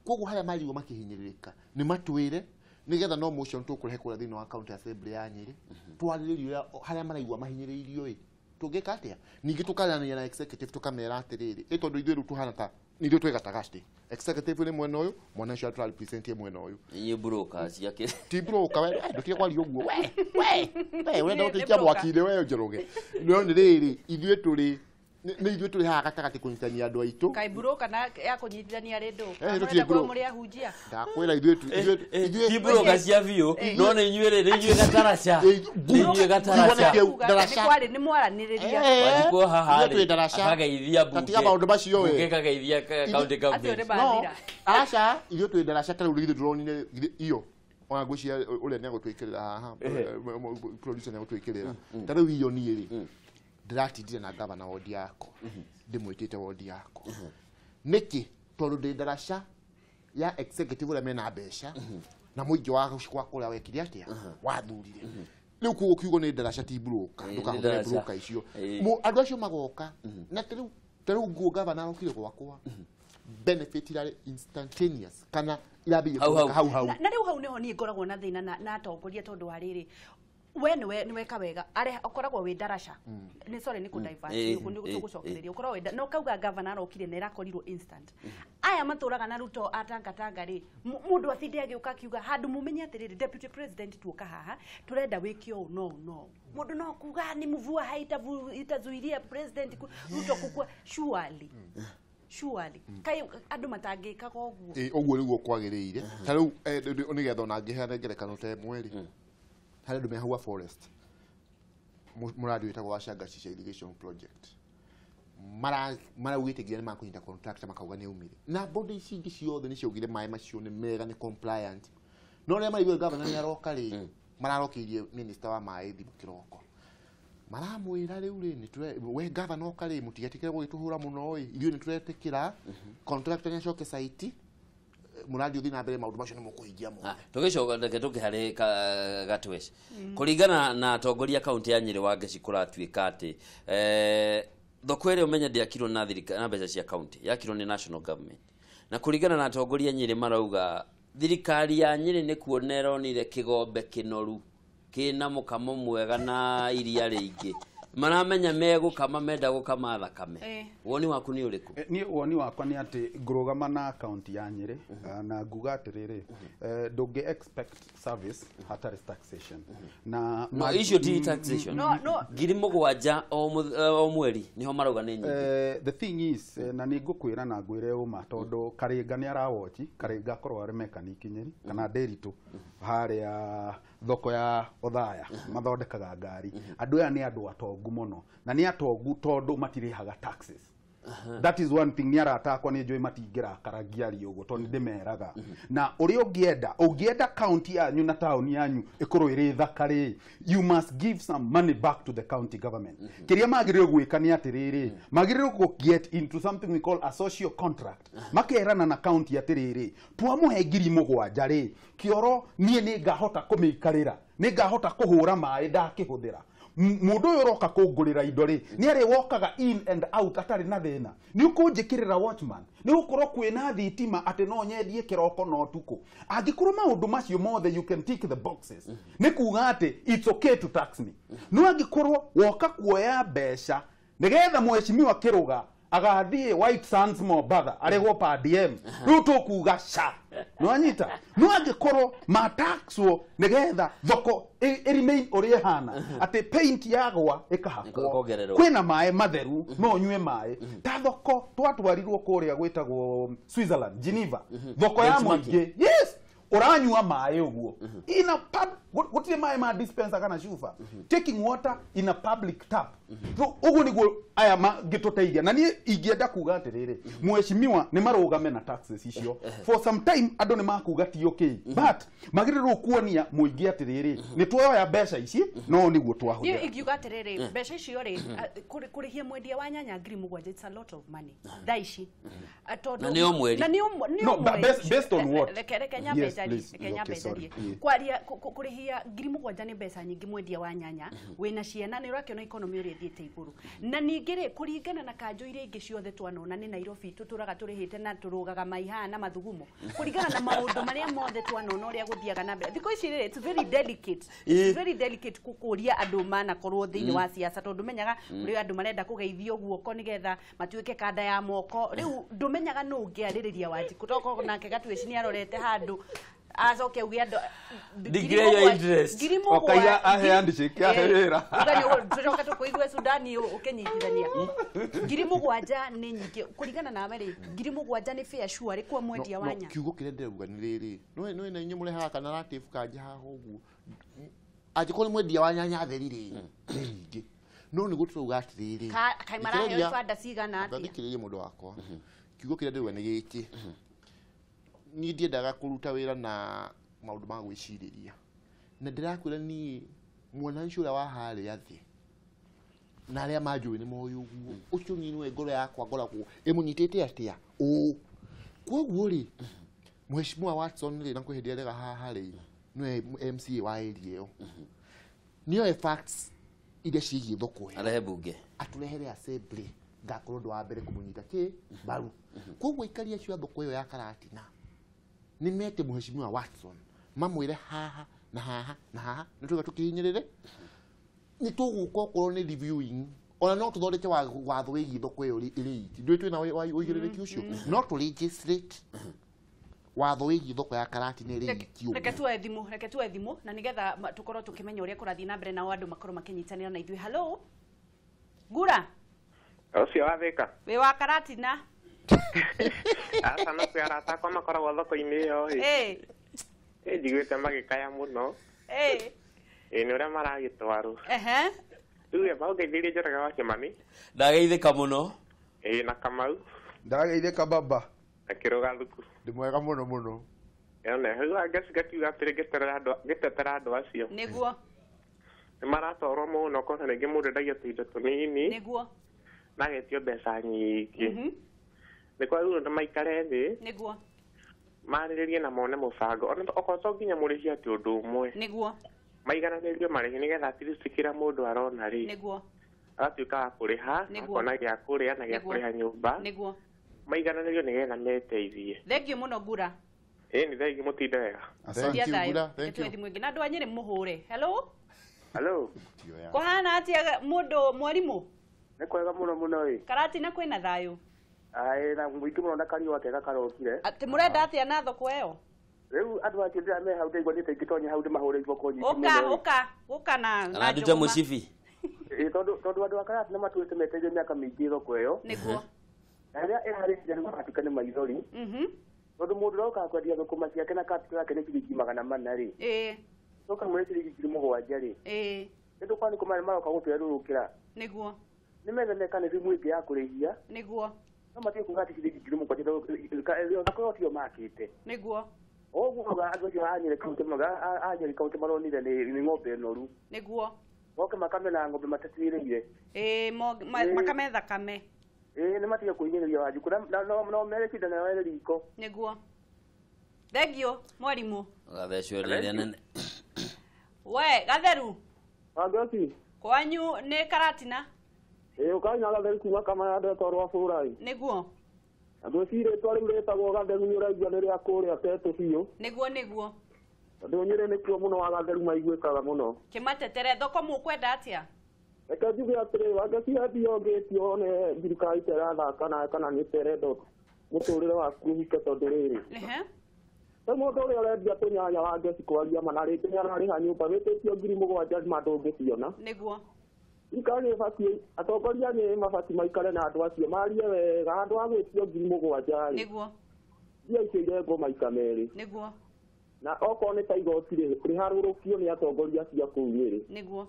S3: Koguo harĩa marigwo makĩhinyĩrĩrĩka nĩ matwĩre, nĩgetha no motion tũkũrehe kũrĩa thĩinĩ wa county assembly ya Nyĩrĩ, twarĩrĩrie ũrĩa harĩa maraigua mahinyĩrĩirio ĩ tũngĩka atĩa. Ningĩ tũkaranĩria na executive, tũkamera atĩrĩrĩ, ĩ tondũ ithuĩ rĩu tũhana ta nĩ ithuĩ twĩ gatagatĩ, executive nĩ mwena ũyũ, mwena ũcio tũrarepresent mwena ũyũ.
S2: Inyuĩ broker cia kĩ
S3: Ti broker we, ndũtige kwaria ũguo we, we we ũrenda
S1: Nĩ
S3: gũtũikia
S1: broker.
S3: mwaki-inĩ we Njoroge. No nĩ rĩrĩ, ithuĩ tũrĩ nĩ ithuĩ tũrĩ haha gatagatĩ kũnyitania andũ aitũ.
S1: Kaĩ broker na ya kũnyitithania rĩ ndũ?
S3: Eh, tũtirĩ broker.
S1: Mũrĩ ahunjia.
S3: Ndakwĩra ithuĩ ithuĩ
S2: Ti broker cia biũ, no nĩ inyuĩ rĩ, nĩ inyuĩ gataraca, nĩ inyuĩ gataraca.
S3: Ndaraca.
S1: Nĩ kwarĩ nĩ mwaranĩrĩria.
S2: Wanjikũ haha
S3: Ithuĩ twĩ
S2: rĩ,
S3: ndaraca.
S2: akagaithia mbunge.
S3: Tatiga maũndũ macio we.
S2: Mbunge ĩkagaithia county
S1: Acio nĩ
S2: government.
S3: No
S1: mathira.
S3: aca, ithuĩ twĩ ndaraca. Ta rĩu ithuĩ tũronire githĩ iyo ona ngwĩciria ũrĩa nĩ agũtwĩkĩrĩra haha, producer nĩ agũtwĩkĩrĩra. Ta rĩu iyo niĩ rĩ, ndĩratindire na gavana wodi yakwa, ndĩmwĩtĩte wodi yakwa nĩkĩ? Tondũ ndĩ ndaraca ya executive ũrĩa mena mbeca na mũingĩ wa kwa kũrĩa wekire atĩa wathurire. Rĩu koguo kiugo nĩ ndaraca ti broker.
S2: Nĩ
S3: Ndũkahũthĩre
S2: ndaraca.
S3: broker icio. Andũ acio magoka na ta rĩu nguo gavana arokire gwakwa, benefit irarĩ instantaneous kana irambĩrĩria
S2: Hau, hau.
S3: kuoneka hau hau.
S1: Na rĩu hau nĩho niĩ ngoragwo na thĩna na atongoria, tondũ wa rĩrĩ, we nĩwe weka wega are ũkoragwo wĩ ndaraca nĩ, sorry, nĩ kũ-divert, nĩ tũgũcokereria ũkoragwo wĩ no kauga gavana arokire na ĩrakorirwo instant. Aya matũraga na Ruto atangatanga rĩ, mũndũ atinde agĩũka akiuga handũ mũmenye atĩrĩrĩ, deputy president, tuoka haha tũrenda wĩke ũũ no ũũ no ũũ. Mũndũ no kuga ni mvua haitazuiria president Ruto kukua. Surely, surely, kai andũ matangĩkaga ũguo?
S3: Ĩ, ũguo nĩguo kwagĩrĩire. Ta rĩu nĩgetha ona ngĩheana ngerekano ta ĩmwe rĩ, harĩ andũ me hau forest, mũradi wĩtagwo wa Shangashisha irrigation project, maraugĩte nginya nĩ makũnyita contractor, makauga nĩ aumire, na body ici ingĩ ciothe nĩ ciaugire maĩ macio nĩ mega, nĩ compliant, no rĩrĩa maraigua gavana nĩ aroka rĩ, mararokeirie minister wa maĩ thimũ kĩroko, maramwĩra rĩu rĩ, we gavana oka rĩ, mũtigetĩkĩre gũgĩtũhũra mũno ĩ, ithuĩ nĩ tũretĩkĩra contractor nĩ acoke site, mũradi ũthiĩ na mbere, maũndũ macio nĩ mũkũhingia mothe.
S2: Tũgĩcoka reke tũkĩ harĩ gatweci kũringana na atongoria kaunti ya Nyĩrĩ wa Ngeci, kũratuĩka atĩ thoko ĩrĩa ũmenye ndĩakirwo na na mbeca cia kaunti, yakirwo nĩ national government, na kũringana na atongoria Nyĩrĩ marauga thirikari ya Nyĩrĩ nĩ kuona ĩronire kĩgombe kĩnoru kĩna mũkamo mwega na iria rĩingĩ. Maramenya megũkama menda gũkama thakame. Woni waku nĩ ũrĩkũ?
S4: Niĩ woni wakwa nĩ atĩ ngũrũgama na kaunti ya Nyĩrĩ, na nguga atĩrĩrĩ, ndũngĩ expect service hatarĩ taxation na
S2: No icio ti taxation.
S1: No.
S2: 7,000 o mweri niho marauga nĩ nyingĩ.
S4: The thing is, na nĩ ngũkwĩra na ngwĩre ũma tondũ Karinga nĩ arawochi. Karinga akorwo arĩ mechanic Nyĩrĩ kana Ndĩritũ harĩa thoko ya Othaya mathondekaga ngari. Andũ aya nĩ andũ atongu mũno na nĩ atongu tondũ matirĩhaga taxes. That is one thing. Nĩ arata akwa, nĩ njũĩ matingĩrakara ngĩaria ũguo tondũ nĩ ndĩmeraga. Na ũrĩa ũngĩenda county yanyu na taũni yanyu ĩkorwo ĩrĩ thaka rĩ, you must give some money back to the county government. Kĩrĩa magĩrĩirwo gwĩka nĩ atĩrĩrĩ, magĩrĩirwo gũ get into something we call a social contract, makerana na county atĩrĩrĩ, twamũhe 7,000 rĩ, kĩoro niĩ nĩ ngahota kũmĩikarĩra, nĩ ngahota kũhũra maĩ ndakĩhũthĩra. Mũndũ ũyũ ũroka kũngũrĩra indo rĩ, nĩ arĩ wokaga in and out atarĩ na thĩna, nĩ ũkũnjĩkĩrĩra watchman, nĩ gũkorwo kwĩna thitima atĩ no nyendie kĩroko na ũtukũ. Angĩkorwo maũndũ macio mothe you can tick the boxes, nĩ kuga atĩ it's okay to tax me. No angĩkorwo woka kuoya mbeca nĩgetha mheshimiwa Kĩrũga agathiĩ White Sands Mombatha arĩhwo per diem, rĩu tũkuga ca nĩwanyita. No angĩkorwo mataxwo nĩgetha thoko ĩ remain ũrĩa ĩhana, atĩ paint yagwa ĩkahakwo,
S2: Ĩkongererwo.
S4: Kwĩna maĩ matheru, no ũnyue maĩ ta thoko twatwarirwo kũrĩa gwĩtagwo Switzerland, Geneva, thoko ya
S2: Benchmarking.
S4: mũingĩ. Yes, ũranyua maĩ ũguo in a pub, gũtirĩ maĩ ma dispenser kana cuba, taking water in a public tap. So ũguo nĩguo aya mangĩtũteithia. Na niĩ ingĩenda kuga atĩrĩrĩ, mheshimiwa nĩ marũgame na taxes icio for some time. Andũ nĩ makuga ti okay, but magĩrĩirwo kuonia mũingĩ atĩrĩrĩ, nĩ tuoya mbeca ici no nĩguo
S1: Niĩ
S4: twahũthĩra.
S1: ingiuga atĩrĩrĩ, mbeca icio rĩ, kũrĩhia mwendia wa nyanya 7,000, it's a lot of money thaa ici. Tondũ
S2: Na nĩ o mweri.
S1: Na nĩ o nĩ o
S4: No, but
S1: mweri.
S4: based on what?
S1: Reke nyambe
S4: Yes,
S1: njarie,
S4: please.
S1: reke nyambe
S4: Okay, sorry.
S1: njarie.
S4: Yeah.
S1: Kwaria kũrĩhia 7,000 nĩ mbeca nyingĩ mwendia wa nyanya wĩna ciana, nĩ ũrakĩona economy ũrĩa ĩthiĩte igũrũ. Na ningĩ rĩ, kũringana na kanjũ iria ingĩ ciothe twanona nĩ Nairobi tũtũraga tũrĩhĩte na tũrũgaga maihaha na mathugumo, kũringana na maũndũ marĩa mothe twanona ũrĩa gũthiaga na mbere thikũ ici rĩ, it's very delicate. It's very delicate kũkũria andũ manakorwo thĩinĩ wa siasa, tondũ menyaga kũrĩ andũ marenda kũgeithio guoko nĩgetha matuĩke kanda ya moko. Rĩu ndũmenyaga nũ ũngĩarĩrĩria Wanjikũ, tokorwo nake Gatuĩci nĩ arorete handũ acoke auge andũ
S2: Declare your interest.
S4: Okaiga ahe handshake, ahe wĩra.
S1: Tũcoke tũkũigue Sudani ũkĩnyitithania. 7,000 nĩ nyingĩ kũringana nawe rĩ, 7,000 nĩ fair sure kwa mwendia wa
S3: No,
S1: nyanya?
S3: Kiugo kĩrĩa ndĩrauga nĩ rĩrĩ, nĩwe na inyuĩ mũrehaga kana narrative kanja haha ũguo. Angĩkorwo nĩ mwendia wa nyanya theri rĩ, nĩ nyingĩ, no nĩguo tũrauga atĩrĩrĩ,
S1: Kaĩ maraheo
S3: thikĩrĩria-
S1: ibanda cigana atĩa?
S3: Thikĩrĩria mũndũ wakwa, kiugo kĩrĩa ndĩrauga nĩ gĩkĩ: niĩ ndiendaga kũruta wĩra na maũndũ ma gwĩcirĩria, na ndĩrakwĩra niĩ mwananchi ũrĩa wa harĩa thĩ na arĩa manjũĩ nĩ moĩ ũguo, ũcio niĩ nĩwe ngoro yakwa ngoragwo ĩmũnyitĩte atĩa ũũ. Koguo rĩ, mheshimiwa Watson rĩ, na kwĩ hĩndĩ arega haha rĩ, nĩwe MCA wa area ĩyo, nĩoe facts iria ciĩgiĩ thoko ĩyo,
S2: arehe bunge,
S3: atũrehere assembly, ngakorwo ũndũ wa mbere kũmũnyita kĩ mbaru. Koguo aikari acio a thoko ĩyo ya Karatina nĩ mete mheshimiwa Watson, mamwĩre haha na haha na haha nĩ tũiga tũkĩhinyĩrĩre, nĩ tũgũka okorwo nĩ reviewing, ona no tũthondeke watho wĩgiĩ thoko ĩyo ĩrĩ iki. Ndũĩ twĩna ũigĩrĩrĩki ũcio, no tũ legislate watho wĩgiĩ thoko ya Karatina ĩrĩ iki ũguo.
S1: Reke tuoe thimũ, reke tuoe thimũ na nigetha tũkorwo tũkĩmenya ũrĩa kũrathiĩ na mbere, nao andũ makorwo makĩnyitanĩra na ithuĩ. Hello, ngura.
S5: Ũcio wa Thĩka.
S1: Wĩ wa Karatina?
S5: Aca, no kwĩ arata akwa makoragwo thoko-inĩ ĩyo ĩ. Ĩ njiguĩte magĩkaya mũno. Ĩ nĩ ũrĩa maragĩtwarwo. Rĩu ĩ maũngeithĩrie Njoroge wa Kĩmani.
S2: Ndageithĩka mũno.
S5: Ĩ na Kamau.
S4: Ndageithĩka baba.
S5: Na Kĩrũga Thuku.
S3: Ndĩ mwega mũno mũno.
S5: Yone rĩu angeci ngakiuga atĩrĩ, ngĩterera andũ, ngĩtetera andũ acio. Nĩ maratwarwo mũno, kona rĩngĩ mũndũ endagia tũindo tũnini na agetio mbeca nyingĩ. Nĩ kwagĩrĩirwo nĩ maikare thĩ, marĩrĩrie na mone mũbango, ona okorwo to nginya mũrĩhie atĩ ũndũ ũmwe, maigananĩrio marĩhi nĩgetha at least kĩrĩa mũndũ arona rĩ, agatuĩka wa kũrĩha, akona gĩa kũrĩa na gĩa kũrĩha nyũmba, maigananĩrio nĩgetha meteithie.
S1: Thank you mũno, ngura.
S5: Ĩ nĩ thengi, mũtinde wega.
S3: Thank
S1: Tia
S3: you,
S1: thayũ.
S3: Ngura.
S1: Reke
S3: Thank
S1: tuoe
S3: you.
S1: thimũ ĩngĩ na andũ a Nyĩrĩ mũhũre. Hello.
S6: Hello.
S1: Kuhana atia mundu mwarimu?
S6: Nĩ kwega mũno mũno ĩ.
S1: Karatina kwĩna thayũ?
S6: Aĩ na mũingĩ mũno na kariũa kega karokire.
S1: Atĩ mũrenda atĩa na thoko ĩyo?
S6: Rĩu andũ acio ndĩra me hau ndaigua nĩte ingĩtonya hau ndĩmahũre iboko nyingĩ mũno.
S1: Ũka ũka na
S2: na ndute mũcibi.
S6: Ĩ tondũ andũ a Karatina matũĩte meteire mĩaka mĩingĩ thoko ĩyo.
S1: Nĩguo.
S6: Na rĩrĩa ĩrarĩkia nĩ matuka nĩ maithori. Tondũ mũndũ ũroka kwendia thũkũma ciake na capital yake nĩ ciringi 400 rĩ.
S1: Ĩĩ.
S6: Ũka mwĩre ciringi 7,000 rĩ.
S1: Ĩĩ.
S6: Nĩ tũkwa nĩ kũmaya maroka gũtwerũrũkĩra.
S1: Nĩguo.
S6: Nĩ methe mekanithimu ĩngĩ ya kũrĩhia.
S1: Nĩguo.
S6: No matige kuga atĩ ciringi 7,000 thoko ĩyo tiyo makĩte.
S1: Nĩguo.
S6: Ũguo andũ acio a Nyeri County a Nyeri County maronire nĩ ng'ombe noru.
S1: Nĩguo.
S6: Moke makame na ng'ombe matatuĩrĩire.
S1: Ĩĩ makame thakame.
S6: Ĩĩ nĩ matige kũhinyĩrĩria Wanjikũ na no mere cinda na were riko.
S1: Nĩguo. Thank you mwarimu.
S2: Gathecwo rĩrĩa nene.
S1: We Gatheru.
S6: Wangosi.
S1: Kwanyu nĩ Karatina?
S6: Ĩĩ ũkanya Gatheru kuma kama ndetwo rwa bũrai.
S1: Nĩguo.
S6: Ngwĩciria rĩtwa rĩu rĩtagwo Gatheru nĩ ũraigua nĩ rĩa kũrĩa Tetũ biũ.
S1: Nĩguo nĩguo.
S6: Tondũ Nyĩrĩ nĩkuo mũno wa Gatheru maiguĩkaga mũno.
S1: Kĩmatetere thoko mũkwenda atĩa?
S6: Reke njuge atĩrĩ Wangeci endio ngĩtio one thirikari ta ĩrathaka nawe kana nĩ ta ĩrenda mũtũrĩre waku ũhike tondũ rĩrĩ.
S1: Ehe.
S6: Rĩu mũndũ ũrĩa ũrendia tũnyanya Wangeci kwaria ma na rĩngĩ nĩ ararĩha nyũmba wĩtĩtio 7,000 ma ndũngĩciona.
S1: Nĩguo.
S6: Thirikari ĩbatiĩ atongoria nĩ mabatiĩ maikare na andũ acio marie wega handũ ha gwĩtio 7,000 rĩ.
S1: Nĩguo.
S6: Mbia icio irengwo maita merĩ.
S1: Nĩguo.
S6: Na okorwo nĩ ta igoti rĩ rĩharũrũkio nĩ atongoria acio a kũu Nyĩrĩ.
S1: Nĩguo.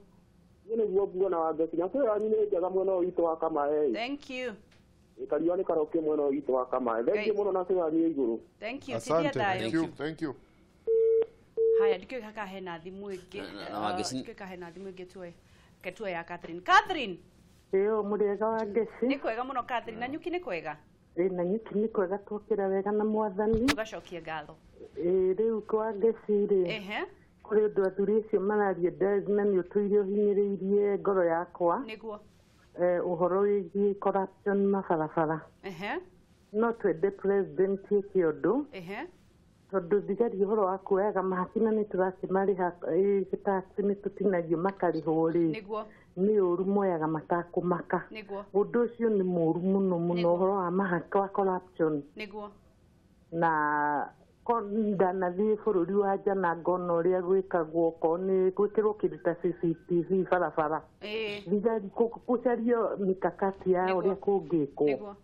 S6: Niĩ nĩguo nguona Wangeci na kwĩ yanyu nĩ njega mwena ũyũ witũ wa Kamae.
S1: Thank you.
S6: Kariũa nĩ karokio mwena ũyũ witũ wa Kamae. Thank you mũno na kwĩ yanyu igũrũ.
S1: Thank you. Tithia thayũ.
S3: Thank you. Thank you.
S1: Haya ndikĩũĩ kaka hena thimũ ĩngĩ. Ndikĩũĩ kaka hena thimũ ĩngĩ tuoe. Ketua ya Catherine. Catherine.
S7: Ĩyo mũrĩega Wangeci.
S1: Nĩ kwega mũno Catherine. Na nyuki nĩ kwega?
S7: Ĩ na nyuki nĩ kwega twokĩra wega na mwathani.
S1: Tũgacokia ngatho.
S7: Ĩ rĩu kwa Wangeci rĩ.
S1: Ehe.
S7: Kũrĩ ũndũ athuri acio mararia na nĩ ũtũire ũhinyĩrĩirie ngoro yakwa.
S1: Nĩguo.
S7: Ũhoro wĩgiĩ corruption mabarabara.
S1: Ehe.
S7: No twende president eke ũndũ.
S1: Ehe.
S7: Tondũ thigari ũhoro wa kuoyaga mahaki na nĩ tũrakĩmarĩha tax nĩ tũtinagio makarĩhwo rĩ.
S1: Nĩguo.
S7: Nĩ ũru moyaga matakũmaka.
S1: Nĩguo.
S7: Ũndũ ũcio nĩ mũru mũno mũno ũhoro wa mahaki wa corruption.
S1: Nĩguo.
S7: Na ndanathiĩ bũrũri wa nja na ngona ũrĩa gwĩkagwo okorwo nĩ gwĩkĩrwo kĩndũ ta CCTV barabara. Thigari gũcario mikakati ya ũrĩa kũngĩkwo.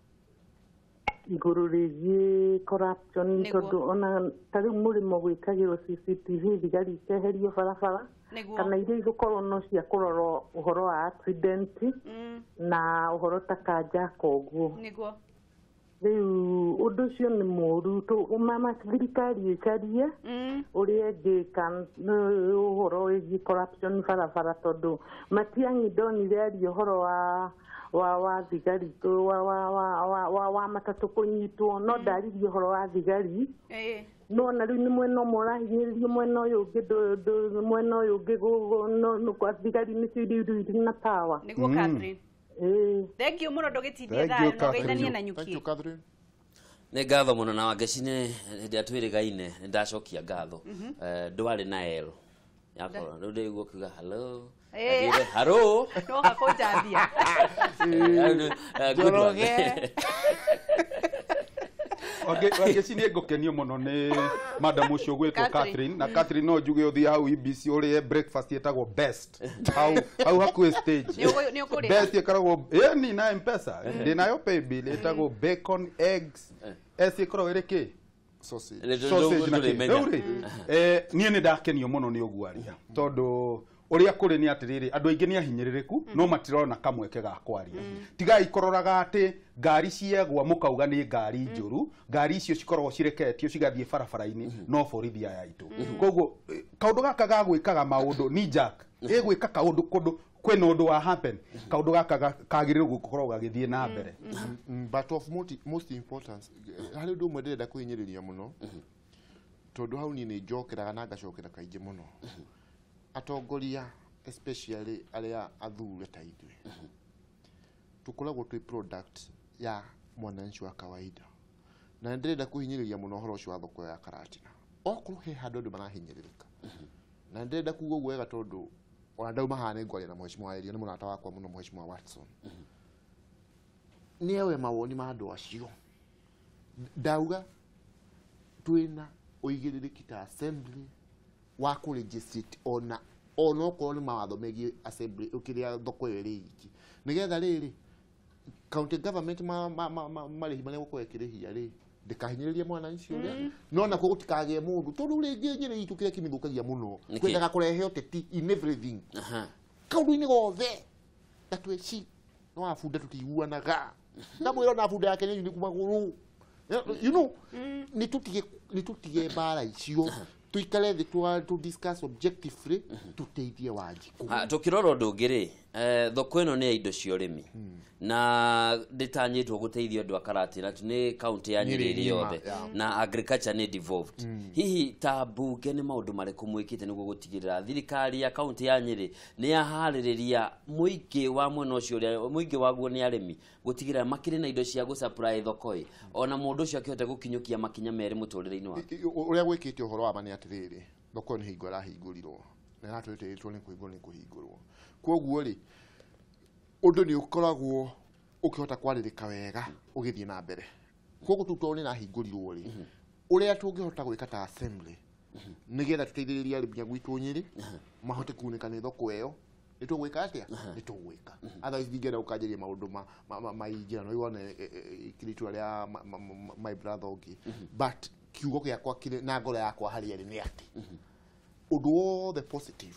S7: Igũrũ rĩgiĩ corruption tondũ ona ta rĩu mũrĩmo gwĩkagĩrwo CCTV thigari ikeherio barabara kana iria igũkorwo no cia kũrora ũhoro wa accident na ũhoro ta kanja koguo.
S1: Nĩguo.
S7: Rĩu ũndũ ũcio nĩ mũru thirikari ĩcarie ũrĩa ĩngĩka ũhoro wĩgiĩ corruption barabara tondũ Matiang'i ndonire aria ũhoro wa thigari wa matatũ kũnyitwo no ndaririe ũhoro wa thigari. No na rĩu nĩ mwena ũmwe ũrahinyĩrĩrio mwena ũyũ ũngĩ mwena ũyũ ũngĩ thigari nĩcio iria irĩ na power.
S1: Nĩguo Catherine. Thank you mũno ndũgĩtindie thayũ na ũgeithanie na nyuki.
S3: Thank you Catherine.
S2: Nĩ ngatho mũno na Wangeci nĩ hĩndĩ ĩrĩa twĩrĩgaine nĩ ndacokia ngatho. Ndwarĩ na L yakwa rĩu ndĩigua ũkiuga hello. Athiire hello.
S1: No gakũnjambia.
S2: Good one.
S4: Wangeci nĩ ngũkenio mũno nĩ madam ũcio ũgwĩtwo Catherine na Catherine no njuge ũthiĩ hau EBC ũrĩe breakfast ĩtagwo best hau hakuhĩ stage. Best ĩkoragwo ĩni na M-Pesa ndĩnayo paybill ĩtagwo bacon eggs S ĩkoragwo ĩrĩ kĩ
S3: sausage
S4: na kĩ. Rĩu rĩ niĩ nĩ ndakenio mũno nĩ ũguo aria tondũ ũrĩa kũrĩ nĩ atĩrĩrĩ andũ aingĩ nĩ ahinyĩrĩrĩku no matirona kamweke ga kwaria. Tigai kũroraga atĩ ngari ciegwa mũkauga nĩ ngari njũru ngari icio cikoragwo cireketio cigathiĩ barabara-inĩ no borithi aya aitũ. Koguo kaũndũ gaka ga gwĩkaga maũndũ ni Jack ĩgwĩka kaũndũ kũndũ kwĩna ũndũ wa happen kaũndũ gaka kagĩrĩirwo gũkorwo gagĩthiĩ na mbere.
S3: But of most importance harĩ ũndũ ũmwe ndĩrenda kũhinyĩrĩria mũno tondũ hau niĩ nĩ njokeraga na ngacokera kaingĩ mũno. Atongoria especially arĩa athure ta ithuĩ tũkoragwo twĩ product ya mwananchi wa kawaida na ndĩrenda kũhinyĩrĩria mũno ũhoro ũcio wa thoko ya Karatina okorwo he handũ andũ marahinyĩrĩrĩka na ndĩrenda kuga ũguo wega tondũ Ona ndauma haha nĩ ngwaria na mheshimiwa Erio, nĩ mũrata wakwa mũno mheshimiwa Watson. Nĩ ewe mawoni ma andũ acio. Ndauga twĩna ũigĩrĩrĩki ta assembly wa kũ legislate ona onokorwo nĩ mawatho megiĩ assembly ũkĩrĩa thoko ĩyo ĩrĩ iki. Nĩgetha rĩrĩ county government marĩhi marĩa gũkorwo ĩkĩrĩhia rĩ ndĩkahinyĩrĩrie mwananchi ũrĩa no nakuo gũtikagĩe mũndũ tondũ rĩngĩ Nyĩrĩ itũ kĩrĩa kĩmĩthũkagia mũno kwendaga kũrehe ũteti in everything kaũndũ-inĩ gothe na tweci no abunda tũtiiguanaga ndamwĩra ona bunda yake nĩ nyunĩku magũrũ you know nĩ tũtige mbara icio tuikare thĩ tu discuss objectively tuteithie Wanjikũ.
S2: Tukirora ũndũ ũngĩ rĩ, thoko ĩno nĩ ya indo cia ũrĩmi na ndĩtanyĩtwo gũteithia andũ a Karatina nĩ kaunti ya Nyĩrĩ ĩrĩ yothe na agriculture nĩ devolved. Hihi ta mbunge nĩ maũndũ marĩkũ mwĩkĩte nĩguo gũtigĩrĩra thirikari ya kaunti ya Nyĩrĩ nĩ yaharĩrĩria mũingĩ wa mwena ũcio ũrĩa mũingĩ waguo nĩ arĩmi gũtigĩrĩra makĩrĩ na indo cia gũsupply thoko ĩ ona mũndũ ũcio akĩhote gũkinyũkia makinya merĩ mũtũrĩre-inĩ wake?
S3: Ũrĩa gwĩkĩte ũhoro wa ma nĩ atĩrĩrĩ, thoko nĩ hingo ĩrahingũrirwo na ĩratwĩtĩrĩtwo nĩ kũhingũrwo nĩ kũhingũrwo. Kwoguo rĩ ũndũ nĩ ũkoragwo ũkĩhota kwarĩrĩka wega ũgĩthiĩ na mbere. Kwoguo tu tondũ nĩ ĩrahingũrirwo rĩ, ũrĩa tũngĩhota gwĩka ta assembly nĩgetha tũteithĩrĩrie arĩmi a gwitũ Nyĩrĩ mahote kuunĩka nĩ thoko ĩyo nĩ tũgwĩka atĩa? Nĩ tũgwĩka. Otherwise ndingĩenda gũkanjĩria maũndũ maingĩra no wone ikĩrĩ itua rĩa my brother ũngĩ, but kiugo gĩakwa kĩrĩ na ngoro yakwa harĩ arĩ nĩ atĩ ũndũ wothe positive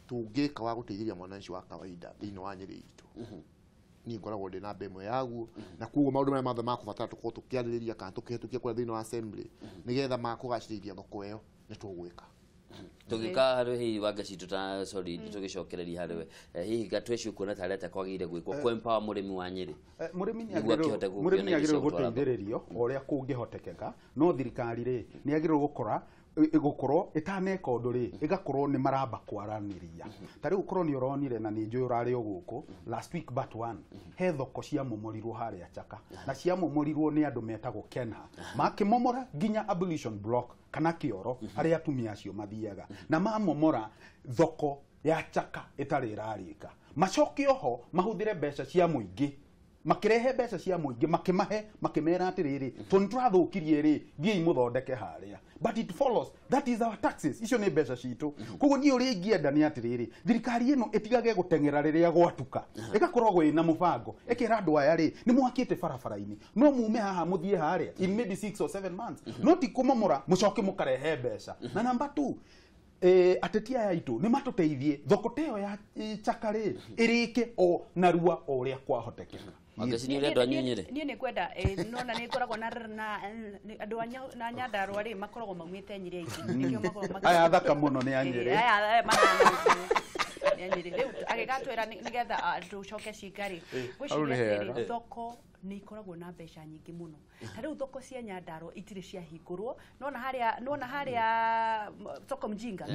S3: tũngĩka wa gũteithĩrĩria mwananchi wa kawaida thĩinĩ wa Nyĩrĩ itũ niĩ ngoragwo ndĩ namba ĩmwe yaguo, na koguo maũndũ marĩa mothe makũbatara tũkorwo tũkĩarĩrĩria kana tũkĩhetũkia kũrĩa thĩinĩ wa assembly nĩgetha makũgacĩrithia thoko ĩyo nĩ tũgwĩka.
S2: Tũgĩka harĩ hihi Wangeci tũta sorry tũgĩcokereria harĩ we hihi gatweci kuona tarĩ atĩa kwagĩrĩire gwĩkwo kũ empower mũrĩmi wa Nyĩrĩ?
S4: Mũrĩmi nĩ agĩrĩirwo gũteithĩrĩrio o ũrĩa kũngĩhotekeka, no thirikari rĩ nĩ agĩrĩirwo gũkora ĩgũkorwo ĩtaneka ũndũ rĩ ĩgakorwo nĩ maramba kwaranĩria. Ta rĩu ũkorwo nĩ ũronire na nĩ njũĩ ũrarĩ o gũkũ last week but one he thoko ciamomorirwo harĩa Chaka na ciamomorirwo nĩ andũ metagwo Kenha makĩmomora nginya abolition block kana kĩoro harĩa atumia acio mathiaga na mamomora thoko ya Chaka ĩtarĩ ĩrarĩka macoke oho mahũthĩre mbeca cia mũingĩ makirehe mbeca cia mũingĩ makimahe makimera atiriri tondũ tũrathũkirie rĩ thiĩi mũthondeke harĩa, but it follows that is our taxes, icio nĩ mbeca citũ. Koguo niĩ ũrĩa ingĩenda nĩ atiriri thirikari ĩno ĩtigage gũteng'era rĩrĩa gwatuka ĩgakoragwo ĩna mũbango ĩkĩra andũ aya rĩ nĩ mwakĩte barabara-inĩ no mume haha mũthiĩ harĩa in maybe 6 or 7 months, no ti kũmomora mũcoke mũkarehe mbeca. Na number 2 ateti aya aitũ nĩ matũteithie thoko ta ĩyo ya Chaka rĩ ĩrĩke o narua o ũrĩa kwahotekeka.
S1: Niĩ nĩ kwenda nona nĩ ngoragwo na andũ a Nyandarũa rĩ makoragwo maumĩte Nyĩrĩ aingĩ nĩkĩo makoragwo
S4: aya thaka mũno nĩ a Nyĩrĩ
S1: aya mahana nĩ a Nyĩrĩ. Rĩu agĩgatwĩra nĩgetha tũcoke Cinga rĩ ngwĩciria atĩrĩ thoko nĩ ikoragwo na mbeca nyingĩ mũno. Ta rĩu thoko cia Nyandarũa itirĩ ciahingũrwo, nona harĩa soko mjinga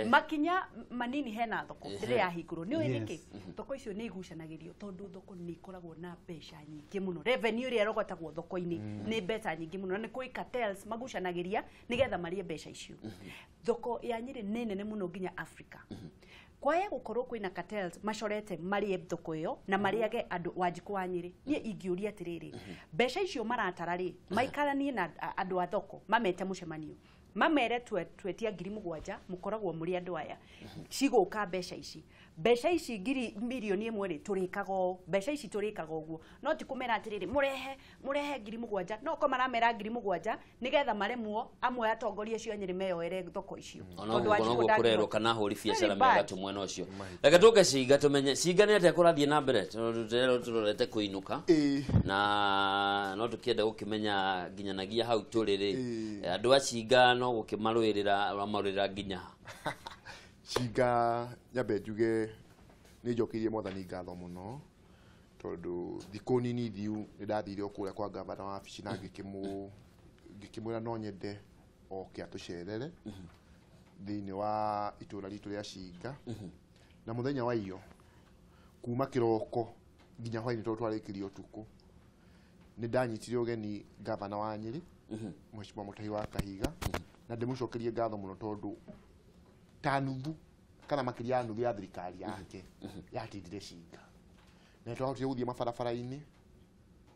S1: makinya manini hena thoko ĩrĩa yahingũrwo. Nĩ ũĩ nĩkĩ thoko icio nĩ igucanagĩrio? Tondũ thoko nĩ ikoragwo na mbeca nyingĩ mũno, revenue ĩrĩa ĩrogotagwo thoko-inĩ nĩ mbeca nyingĩ mũno, na nĩ kũrĩ cartels magucanagĩria nĩgetha marĩe mbeca icio. Thoko ya Nyĩrĩ nĩ nene mũno nginya Africa. Kwae gũkorwo kwĩna cartels macorete marĩe thoko ĩyo na marĩage andũ Wanjikũ wa Nyĩrĩ. Niĩ ingĩũria atĩrĩrĩ, mbeca icio maratara rĩ maikaranie na andũ a thoko mamete mũcemanio mamere twetia 7,000 mũkoragwo mũrĩ andũ aya cigũka mbeca ici mbeca ici 1 million rĩ tũrĩkaga ũũ mbeca ici tũrĩkaga ũguo, no ti kũmera atĩrĩrĩ mũrehe 7,000 no ko maramera 7,000 nĩgetha maremwo amwe atongoria acio a Nyĩrĩ meyoere thoko icio.
S2: Onoguo kũrerwo kana ahũri biacara megatũ mwena ũcio. Reke tũke Cinga tũmenye Cinga nĩ atĩa kũrathiĩ na mbere tondũ tũrorete kũinũka na no tũkĩenda gũkĩmenya nginyanagia hau tũrĩ rĩ andũ a Cinga no gũkĩmarũĩrĩra marũĩrĩra nginya
S3: Cinga. Nyambe njuge nĩ njokeirie mwathani ngatho mũno tondũ thikũ nini thiu nĩ ndathire o kũrĩa kwa gavana wa wabici na ngĩkĩmwĩra no nyende oke atũcerere thĩinĩ wa itũra ritũ rĩa Cinga. Na mũthenya wa iyo kuma kĩroko nginya hwainĩ tondũ twarĩkirie ũtukũ nĩ ndanyitire ũgeni gavana wa Nyĩrĩ Mheshimiwa Mutahi wa Kahiga na ndĩmũcokerie ngatho mũno tondũ ta nuthu kana makĩria ya nuthu ya thirikari yake yatindire Cinga. Na twahotire gũthiĩ mabarabara-inĩ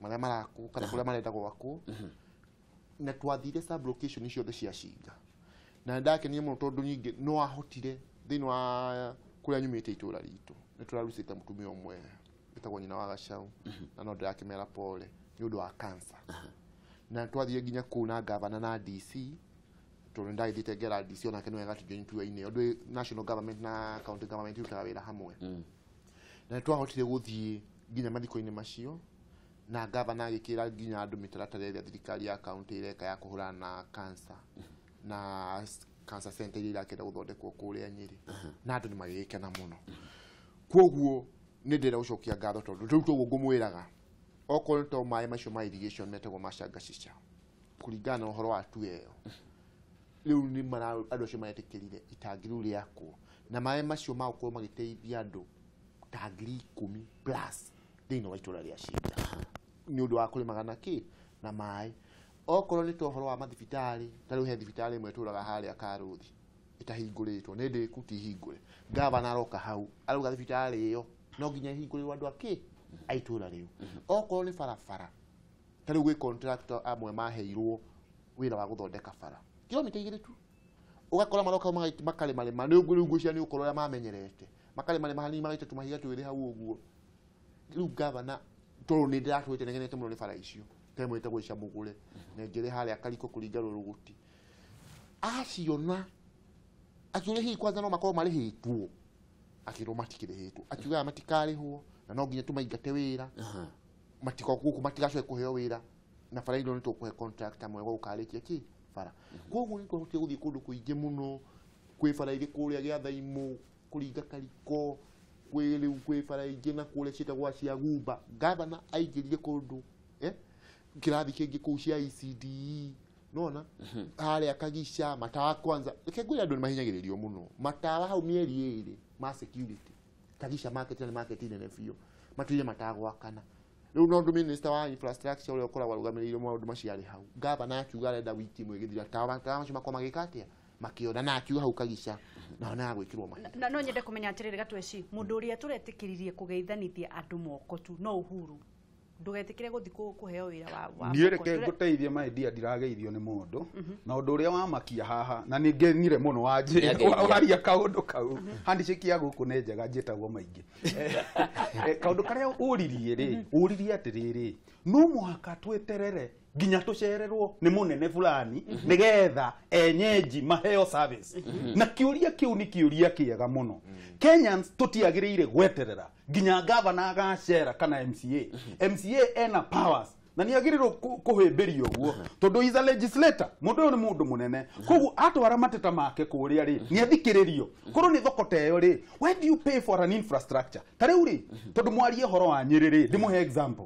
S3: marĩa marakwo kana kũrĩa marenda gwakwo, na twathire sub location ciothe cia Cinga. Na ndakenire mũno tondũ nyingĩ no ahotire thĩinĩ wa kũrĩa nyumĩte itũra ritũ nĩ tũrarucĩte mũtumia ũmwe wĩtagwo nyina wa Gacau, na no ndĩrakĩmera pole nĩ ũndũ wa cancer. Na twathire nginya kũu na gavana na DC, tondũ ndagĩthiĩte ngera DC onake nĩwe gatũjoin tour-inĩ, ũndũ national government na county government irutaga wĩra hamwe. Na twahotire gũthiĩ nginya mathiko-inĩ macio, na gavana agĩkĩra nginya andũ mĩtaratara ĩrĩa thirikari ya county ĩreka ya kũhũrana na cancer na cancer center iria irakĩenda gũthondekwo kũrĩa Nyĩrĩ, na andũ nĩ magĩgĩkena mũno. Kwoguo nĩ ndĩrenda gũcokia ngatho tondũ rĩu toguo ngũmwĩraga, okorwo nĩ to maĩ macio ma irrigation metagwo ma Shangashisha, kũringana na ũhoro wa tu ĩyo, rĩu nĩ andũ acio maretĩkĩrire itangi rĩu rĩakwo, na maĩ macio magũkorwo magĩteithia andũ ta 10,000 plus thĩinĩ wa itũra rĩa Cinga nĩ ũndũ wa kũrĩmaga na kĩ na maĩ. Okorwo nĩ ta ũhoro wa mathibitarĩ, ta rĩu he thibitarĩ ĩmwe ĩtũraga harĩa Karũthi ĩtahingũrĩtwo, nĩ ndĩku ti hingũre, gavana aroka hau arauga thibitarĩ ĩyo no nginya ĩhingũrĩrwo andũ akĩ a itũra rĩu. Okorwo nĩ barabara, ta rĩu gwĩ contractor amwe maheirwo wĩra wa gũthondeka bara kilomita 2 tu, ũgakora maroka makarĩmarĩma, nĩ rĩu ngwĩciria nĩ ũkorwo ũrĩa mamenyerete, makarĩmarĩma hanini magaita tũmahiga twĩrĩ hau ũguo. Rĩu gavana tondũ nĩ ndĩratũrĩte negenete mũno nĩ bara icio, ta ĩmwe ĩtagwo Icamũgũre na ĩngĩ ĩrĩ harĩa Kariko kũringa Rũrũgũti, aciona akiũria hihi kwanza no makorwo marĩhĩtwo, akĩrwo matikĩrĩhĩtwo, akiuga matikarĩhwo na no nginya tũmaingate wĩra, gũkũ matigacoke kũheo wĩra, na bara ĩno nĩ tũkũhe contractor mwega ũkarĩkia kĩ bara. Kwoguo nĩ twahotire gũthiĩ kũndũ kũingĩ mũno, kwĩ bara irĩ kũrĩa Gĩathaimũ kũringa Kariko, kwĩ rĩu kwĩ bara ingĩ na kũrĩa ciĩtagwo cia Gumba. Gavana aingĩrire kũndũ kĩrathi kĩngĩ kũu cia ECDE, nona harĩa Kagica matawa kwanza, reke ngwĩre andũ nĩ mahinyagĩrĩrio mũno, matawa hau mĩeri 2 ma security Kagica market na market nene biũ matũire matagwakana. Rĩu no ũndũ minister wa infrastructure ũrĩa ũkoragwo arũgamĩrĩire maũndũ macio arĩ hau, gavana akiuga arenda wiki ĩmwe ĩgĩthira tawa macio makorwo magĩka atĩa makĩona, na akiuga hau Kagica na ona gwĩkĩrwo mahiga.
S1: Na no nyende kũmenya atĩrĩrĩ Gatweci, mũndũ ũrĩa tũretĩkĩririe kũgeithanithia andũ moko tu no Uhuru, ndũgetĩkĩre gũthiĩ kũheo wĩra wa
S4: niĩ reke ngũteithie my dear, ndirageithio nĩ mũndũ, na ũndũ ũrĩa wamakia haha na nĩ ngenire mũno waria kaũndũ kau, handshake ya gũkũ nĩ njega njĩtagwo maingĩ. Kaũndũ karĩa ũririe rĩ, ũririe atĩrĩrĩ, no mũhaka tweterere nginya tũcererwo nĩ mũnene fulani nĩgetha enyeji maheo service. Na kĩũria kĩu nĩ kĩũria kĩega mũno. Kenyans tũtiagĩrĩire gweterera nginya gavana agacera kana MCA. MCA ena powers na nĩ agĩrĩirwo kũhĩmbĩrio ũguo tondũ is a legislator, mũndũ ũyũ nĩ mũndũ mũnene, koguo atwara mateta make kũrĩa rĩ nĩ athikĩrĩrio. Korwo nĩ thoko ta ĩyo rĩ, why do you pay for an infrastructure? Ta rĩu rĩ, tondũ mwarie ũhoro wa Nyĩrĩ rĩ, ndĩmũhe example.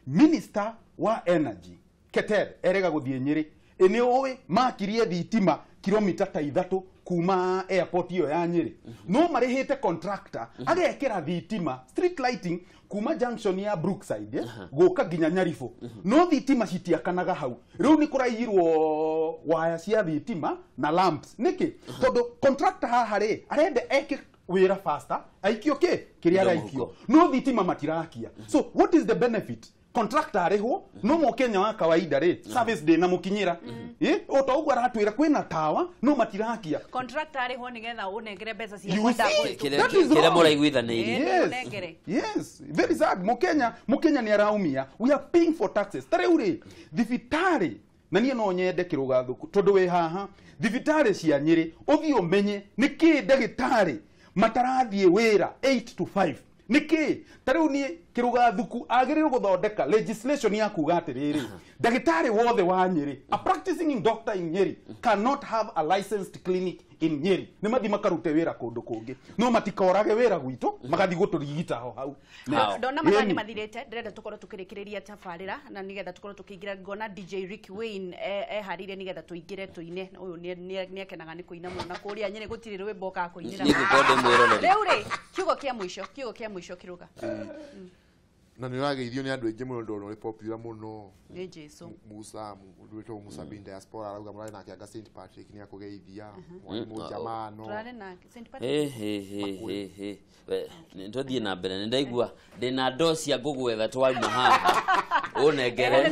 S4: Minister wa energy Keter erega gũthiĩ Nyĩrĩ, nĩ ũĩ makirie thitima kilomita ta 3 kuma airport iyo ya Nyĩrĩ, no marĩhĩte contractor agekĩra thitima street lighting kuma junction ya Brookside gũka nginya Nyaribũ, no thitima citiakanaga hau. Rĩu nĩ kũraiyirwo waya cia thitima na lamps. Nĩkĩ? Tondũ contractor haha rĩ arenda eke wĩra faster, aikio kĩ kĩrĩa araikio, no thitima matirakia. So what is the benefit? Contractor arĩhwo, no mũkenya wa kawaida rĩ service ndĩna mũkinyĩra. O ta ũguo aratwĩra kwĩna tawa no matirakia.
S1: Contractor arĩhwo nĩgetha ũnengere mbeca cia
S2: kĩrĩa mũraiguithanĩirie.
S4: Yes, very sad. Mũkenya nĩ araumia. We are paying for taxes. Ta rĩu rĩ, thibitarĩ, na niĩ no nyende kĩrũgathuku tondũ wĩ haha, thibitarĩ cia Nyĩrĩ ũthiĩ ũmenye nĩkĩ ndagĩtarĩ matarathiĩ wĩra 8 to 5. Nĩkĩ? Ta rĩu niĩ kĩrũgathuku agĩrĩirwo gũthondeka legislation ya kuga atĩrĩrĩ, ndagĩtarĩ wothe wa Nyĩrĩ, a practicing doctor in Nyĩrĩ cannot have a licensed clinic in Nyĩrĩ. Nĩ mathiĩ makarute wĩra kũndũ kũngĩ, no matikorage wĩra gwitũ magathiĩ gũtũrigita ho hau.
S1: Ndona mathaa nĩ mathirĩte, ndĩrenda tũkorwo tũkĩrĩkĩrĩria tabarĩra na nĩgetha tũkorwo tũkĩingĩra, ngona DJ Rick Wayne eharĩirie nĩgetha tũingĩre tũine. Ũyũ nĩ akenaga nĩ kũina mũno, na kũrĩa Nyĩrĩ gũtirĩ rwĩmbo ũkaga kũinĩra. Rĩu rĩ, kiugo kĩa mũico, kiugo kĩa mũico Kĩrũga.
S3: Na nĩ ũrageithio nĩ andũ aingĩ mũno ndona ũrĩ popular mũno.
S1: Nĩ Jesu.
S3: Musa mũndũ wĩtagwo Musa bin diaspora arauga mũrarĩ nake anga St Patrick nĩ akũgeithia. Mwarimũ Jamano.
S1: Tũrarĩ nake St Patrick.
S2: He. Nĩ na mbere nĩ ndaigua ndĩna ndoo cia ngũgwetha twauma haha. Ũnengere.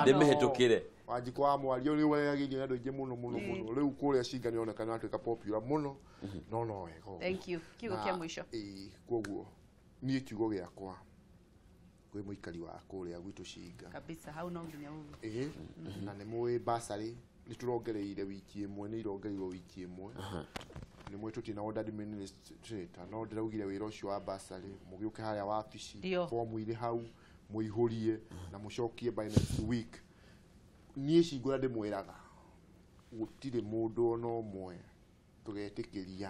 S2: Ndĩmĩhĩtũkĩre.
S3: Wanjikũ wa mwario nĩ ũrageithio nĩ andũ aingĩ mũno mũno mũno. Rĩu kũrĩa Cinga nĩ onekana atuĩka popular mũno. No no wega.
S1: Thank you. Kiugo kĩa mũico.
S3: Koguo niĩ kiugo gĩakwa kwĩ mũikari wa kũrĩa gwitũ Cinga.
S1: Kabisa hau no nginya uge.
S3: Na nĩ mũĩ basarĩ nĩ tũrongereire wiki ĩmwe nĩ irongereirwo wiki ĩmwe. Nĩ mũĩ tũtirĩ na ward administrator no ndĩraugire wĩra ũcio wa basarĩ mũgĩũke harĩa wabici fomu irĩ hau mũihũrie na mũcokie by next week. Niĩ Cinga ũrĩa ndĩmwĩraga gũtirĩ mũndũ ona ũmwe tũgetĩkĩria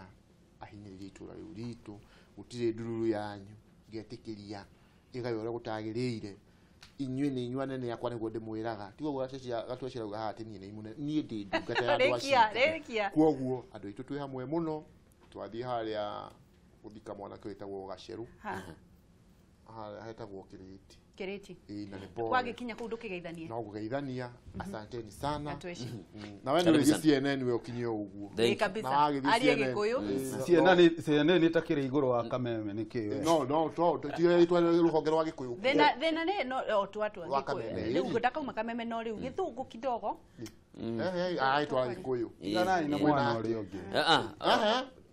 S3: ahinyĩrĩrie itũra rĩu ritũ gũtirĩ ndururu yanyu ngetĩkĩria ĩgaywo ũrĩa gũtagĩrĩire inyuĩ nĩ inyuĩ anene akwa nĩguo ndĩmwĩraga tiga ũguo Gatweci arauga haha atĩ niĩ nĩ mũnene niĩ ndĩ ndungata ya andũ a Cinga koguo andũ aitũ twĩ hamwe mũno twathiĩ harĩa gũthika mwanake wĩtagwo Gaceru harĩa hetagwo Kĩrĩti
S1: Kĩrĩti
S3: na nĩ pole
S1: wagĩkinya kũu ndũkĩgeithanie
S3: no kũgeithania asanteni sana na we nĩ CNN we ũkinyie ũguo
S1: kabisa arie Gĩkũyũ
S4: CNN ĩtakĩrĩ igũrũ wa Kameme nĩ kĩ we
S3: no no to tiga itwa rũhonge rwa Gĩkũyũ
S1: thĩna nĩ no twatwa Gĩkũyũ rĩu ngũndakauma Kameme no rĩu gĩthũngũ kidogo
S3: aitwa Gĩkũyũ
S4: na mwana ũrĩa ũngĩ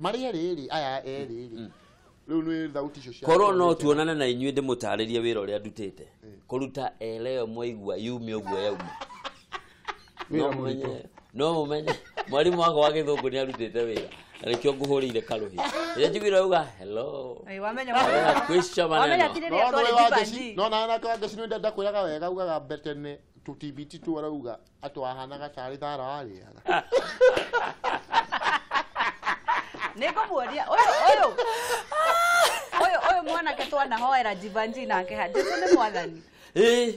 S3: marĩa rĩrĩ aya erĩ rĩu nĩ thauti icio cia
S2: korwo no tuonane na inyuĩ ndĩmũtarĩrie wĩra ũrĩa ndutĩte kũruta eleo mwaigua yume ũguo yauma no mũmenye mwarimũ wakwa wa gĩthũngũ nĩ arutĩte wĩra na nĩkĩo ngũhũrĩire karũhĩ rĩrĩa njiguire auga hello kwĩca maneno
S3: no nake Wangeci nĩ ndakwĩraga wega ugaga mbere tũtibiti tu arauga atĩ wahanaga tarĩ thara warĩaga
S1: Nĩngũmuonia ũyũ mwanake twanahoera Jivanji nake ha Jesu nĩ mwathani.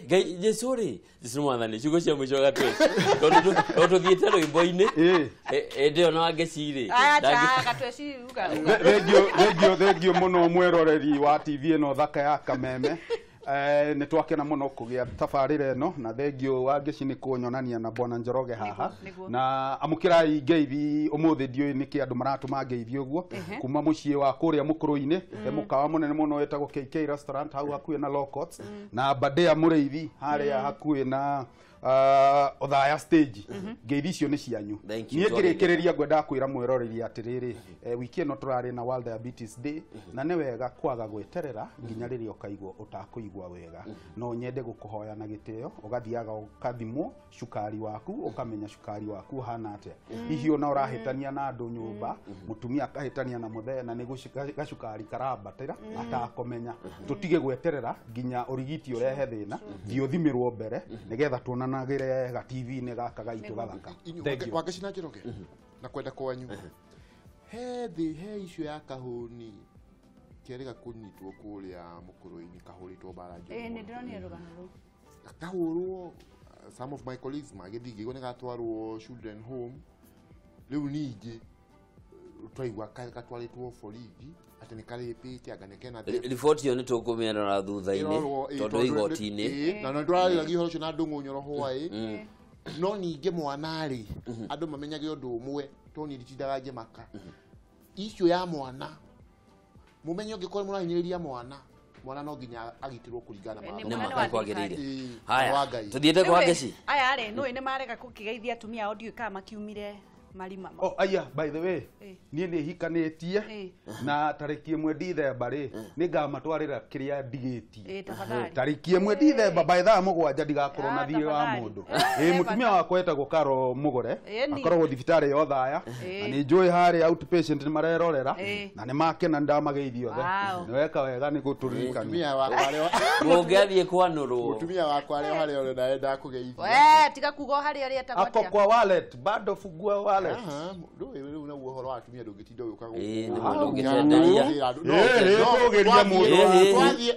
S2: Ngai Jesu rĩ Jesu nĩ mwathani ciugo cia mũico Gatweci tondũ tũthiĩte rwĩmbo-inĩ ĩndĩ ĩyo na Wangeci rĩ
S1: Gatweci uga
S4: thengio mũno mwĩroreri wa TV ĩno thaka ya Kameme. Nĩ twakena mũno kũgĩa tabarĩra ĩno na thengio Wangeci nĩ kũnyonania na Bwana Njoroge haha na amũkĩrai ngeithi ũmũthĩ ndiũĩ nĩkĩ andũ maratũma ngeithi ũguo kuma mũciĩ wa kũrĩa mũkũrũ-inĩ he mũkawa mũnene mũno wĩtagwo KK restaurant hau hakuhĩ na Law Courts na Badea Mũrĩithi harĩa hakuhĩ na Othaya stage ngeithi icio nĩ cianyu niĩ ngĩrĩkĩrĩria ngwendaga kwĩra mwĩroreri atĩrĩrĩ wiki ĩno tũrarĩ na World Diabetes Day na nĩ wega kwaga gweterera nginya rĩrĩa ũkaigua ũtakũigua wega no nyende gũkũhoya na gĩtĩo ũgathiaga ũkathimwo cukari waku ũkamenya cukari waku ũhana atĩa hihi ona ũrahĩtania na andũ nyũmba mũtumia akahĩtania na mũthee na nĩ gacukari karambatĩra atakũmenya tũtige gweterera nginya ũrigiti ũrehe thĩna thiĩ ũthimĩrwo mbere nĩgetha tuonana gire ga TV-inĩ gaka gaitũ gathaka.
S3: Wangeci na Njoroge na kwenda kwanyu he thĩ he icio ya kahũni kĩarĩga kũnyitwo kũrĩa mũkũrũ-inĩ kahũrĩtwo mbara njũru
S1: nĩ ndĩronire rũgano rũu
S3: kahũrwo some of my colleagues magĩthiĩ ngĩigua nĩ gatwarwo children home rĩu ningĩ twaigua gatwarĩtwo borithi atĩ nĩ karĩpĩte anga nĩ kena
S2: riboti ĩyo nĩ tũkũmĩrora thutha-inĩ tondũ igoti-inĩ
S3: na nĩ tũrarĩragia ũhoro ũcio na Ndũng'ũ Nyoro hwaĩ no ningĩ mwana rĩ andũ mamenyage ũndũ ũmwe tondũ niĩ nditindaga ngĩmaka icio ya mwana mũmenye ũngĩkorwo mũrahinyĩrĩria mwana mwana no nginya agitĩrwo kũringana na
S2: mawatho kwagĩrĩire haya tũthiĩte kwa Wangeci
S1: aya rĩ nũĩ nĩ marega gũkĩgeithia atumia ao ndiũĩ kana makiumire marima.
S4: Oh aya by the way niĩ nĩ hikanĩtie na tarĩki 1 Dithemba rĩ nĩ ngamatwarĩra kĩrĩa ndigĩtie tarĩki 1 Dithemba by thaa 7 ndigakorwo na thiĩ wa mũndũ mũtumia wakwa etagwo Karo Mũgore akoragwo thibitarĩ ya Othaya na nĩ njũĩ harĩa outpatient nĩ marerorera na nĩ makena ndamageithia othe nĩ weka wega nĩ gũtũririkania
S2: mũngĩathiĩ kwanũrwo
S3: mũtumia wakwa arĩa harĩa ũrĩ nawe ndakũgeithia
S1: we tiga kuga harĩa ũrĩa etagwo
S4: ako kwa wallet bado fungua wallet
S3: ndũĩ rĩu naguo ũhoro wa atumia ndũngĩtinda ũgĩũka gũkũ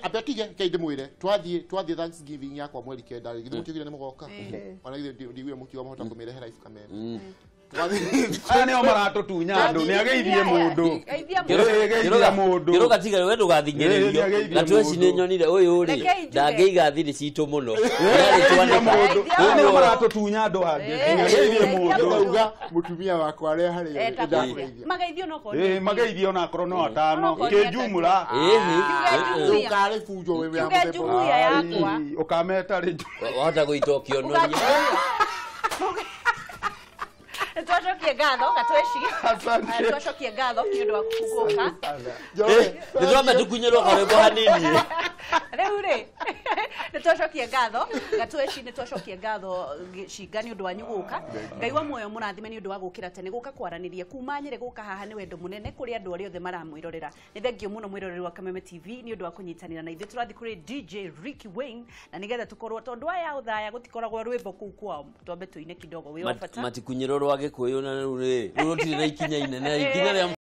S3: ambe tige kei ndĩmwĩre twathiĩ Thanksgiving yakwa mweri 9 rĩ githĩ mũtiugire nĩ mũgoka ona githĩ ndiguire mũkiuga mũhota kũmĩrehera ibu Kameme
S4: Aya nĩo maratũtunya andũ, nĩ ageithie mũndũ. Geithia mũndũ.
S2: Kĩrũga tiga we ndũgathing'ĩrĩrio.
S4: Ĩĩ, nĩageithie
S2: Gatweci
S4: mũndũ.
S2: nĩ nyonire ũyũ rĩ,
S1: Rekei njuge.
S2: ndangĩiga thiri citũ mũno.
S4: Geithia mũndũ.
S2: Ĩĩ,
S4: Aya nĩo maratũtunya andũ angĩ. Nĩageithie mũndũ.
S3: Ndauga mũtumia wakwa arĩa harĩa
S1: Etagwo
S3: ndakũgeithia.
S1: mageithio no korwo nĩ
S4: Ĩĩ, mageithie onakorwo no atano.
S1: Onokorwo nĩ
S4: Kĩnjumla.
S2: Ĩhĩ.
S1: Kiuge jumuiya.
S3: Ndũkarĩ bunjo wewe ya
S1: Kiuge
S3: mũthemba
S1: jumuiya yakwa.
S4: Ai, Ũkameta rĩ.
S2: Wahota gũita ũkĩonoria.
S1: Nĩtwacokie ngatho Gatweci.
S4: Asante.
S1: Twacokie ngatho nĩ ũndũ wa gũka.
S2: Nĩ twambe tũkunyĩrwo karwĩmbo hanini.
S1: Rĩu rĩ, nĩtwacokie ngatho Gatweci, nĩtwacokie ngatho Cinga nĩ ũndũ wanyu gũka. Ngai wa muoyo mũrathime nĩ ũndũ wa gũkĩra tene gũka kwaranĩria kuma Nyĩrĩ gũka haha. Nĩ wendo mũnene kũrĩ andũ arĩa othe maramwĩrorera. Nĩ thengio mũno mwĩroreri wa Kameme TV nĩ ũndũ wa kũnyitanĩra na ithuĩ. Tũrathiĩ kũrĩ DJ Ricky Wayne na nĩgetha tũkorwo, tondũ aya ũthaya gũtikoragwo rwĩmbo kũu kwao, twambe tũine kidogo wĩ wa bata.
S2: Matikunyĩrwo rwa gĩkũyũ na rĩu rĩ, rĩu rũtirĩ na ikinya inene, ikinya rĩa.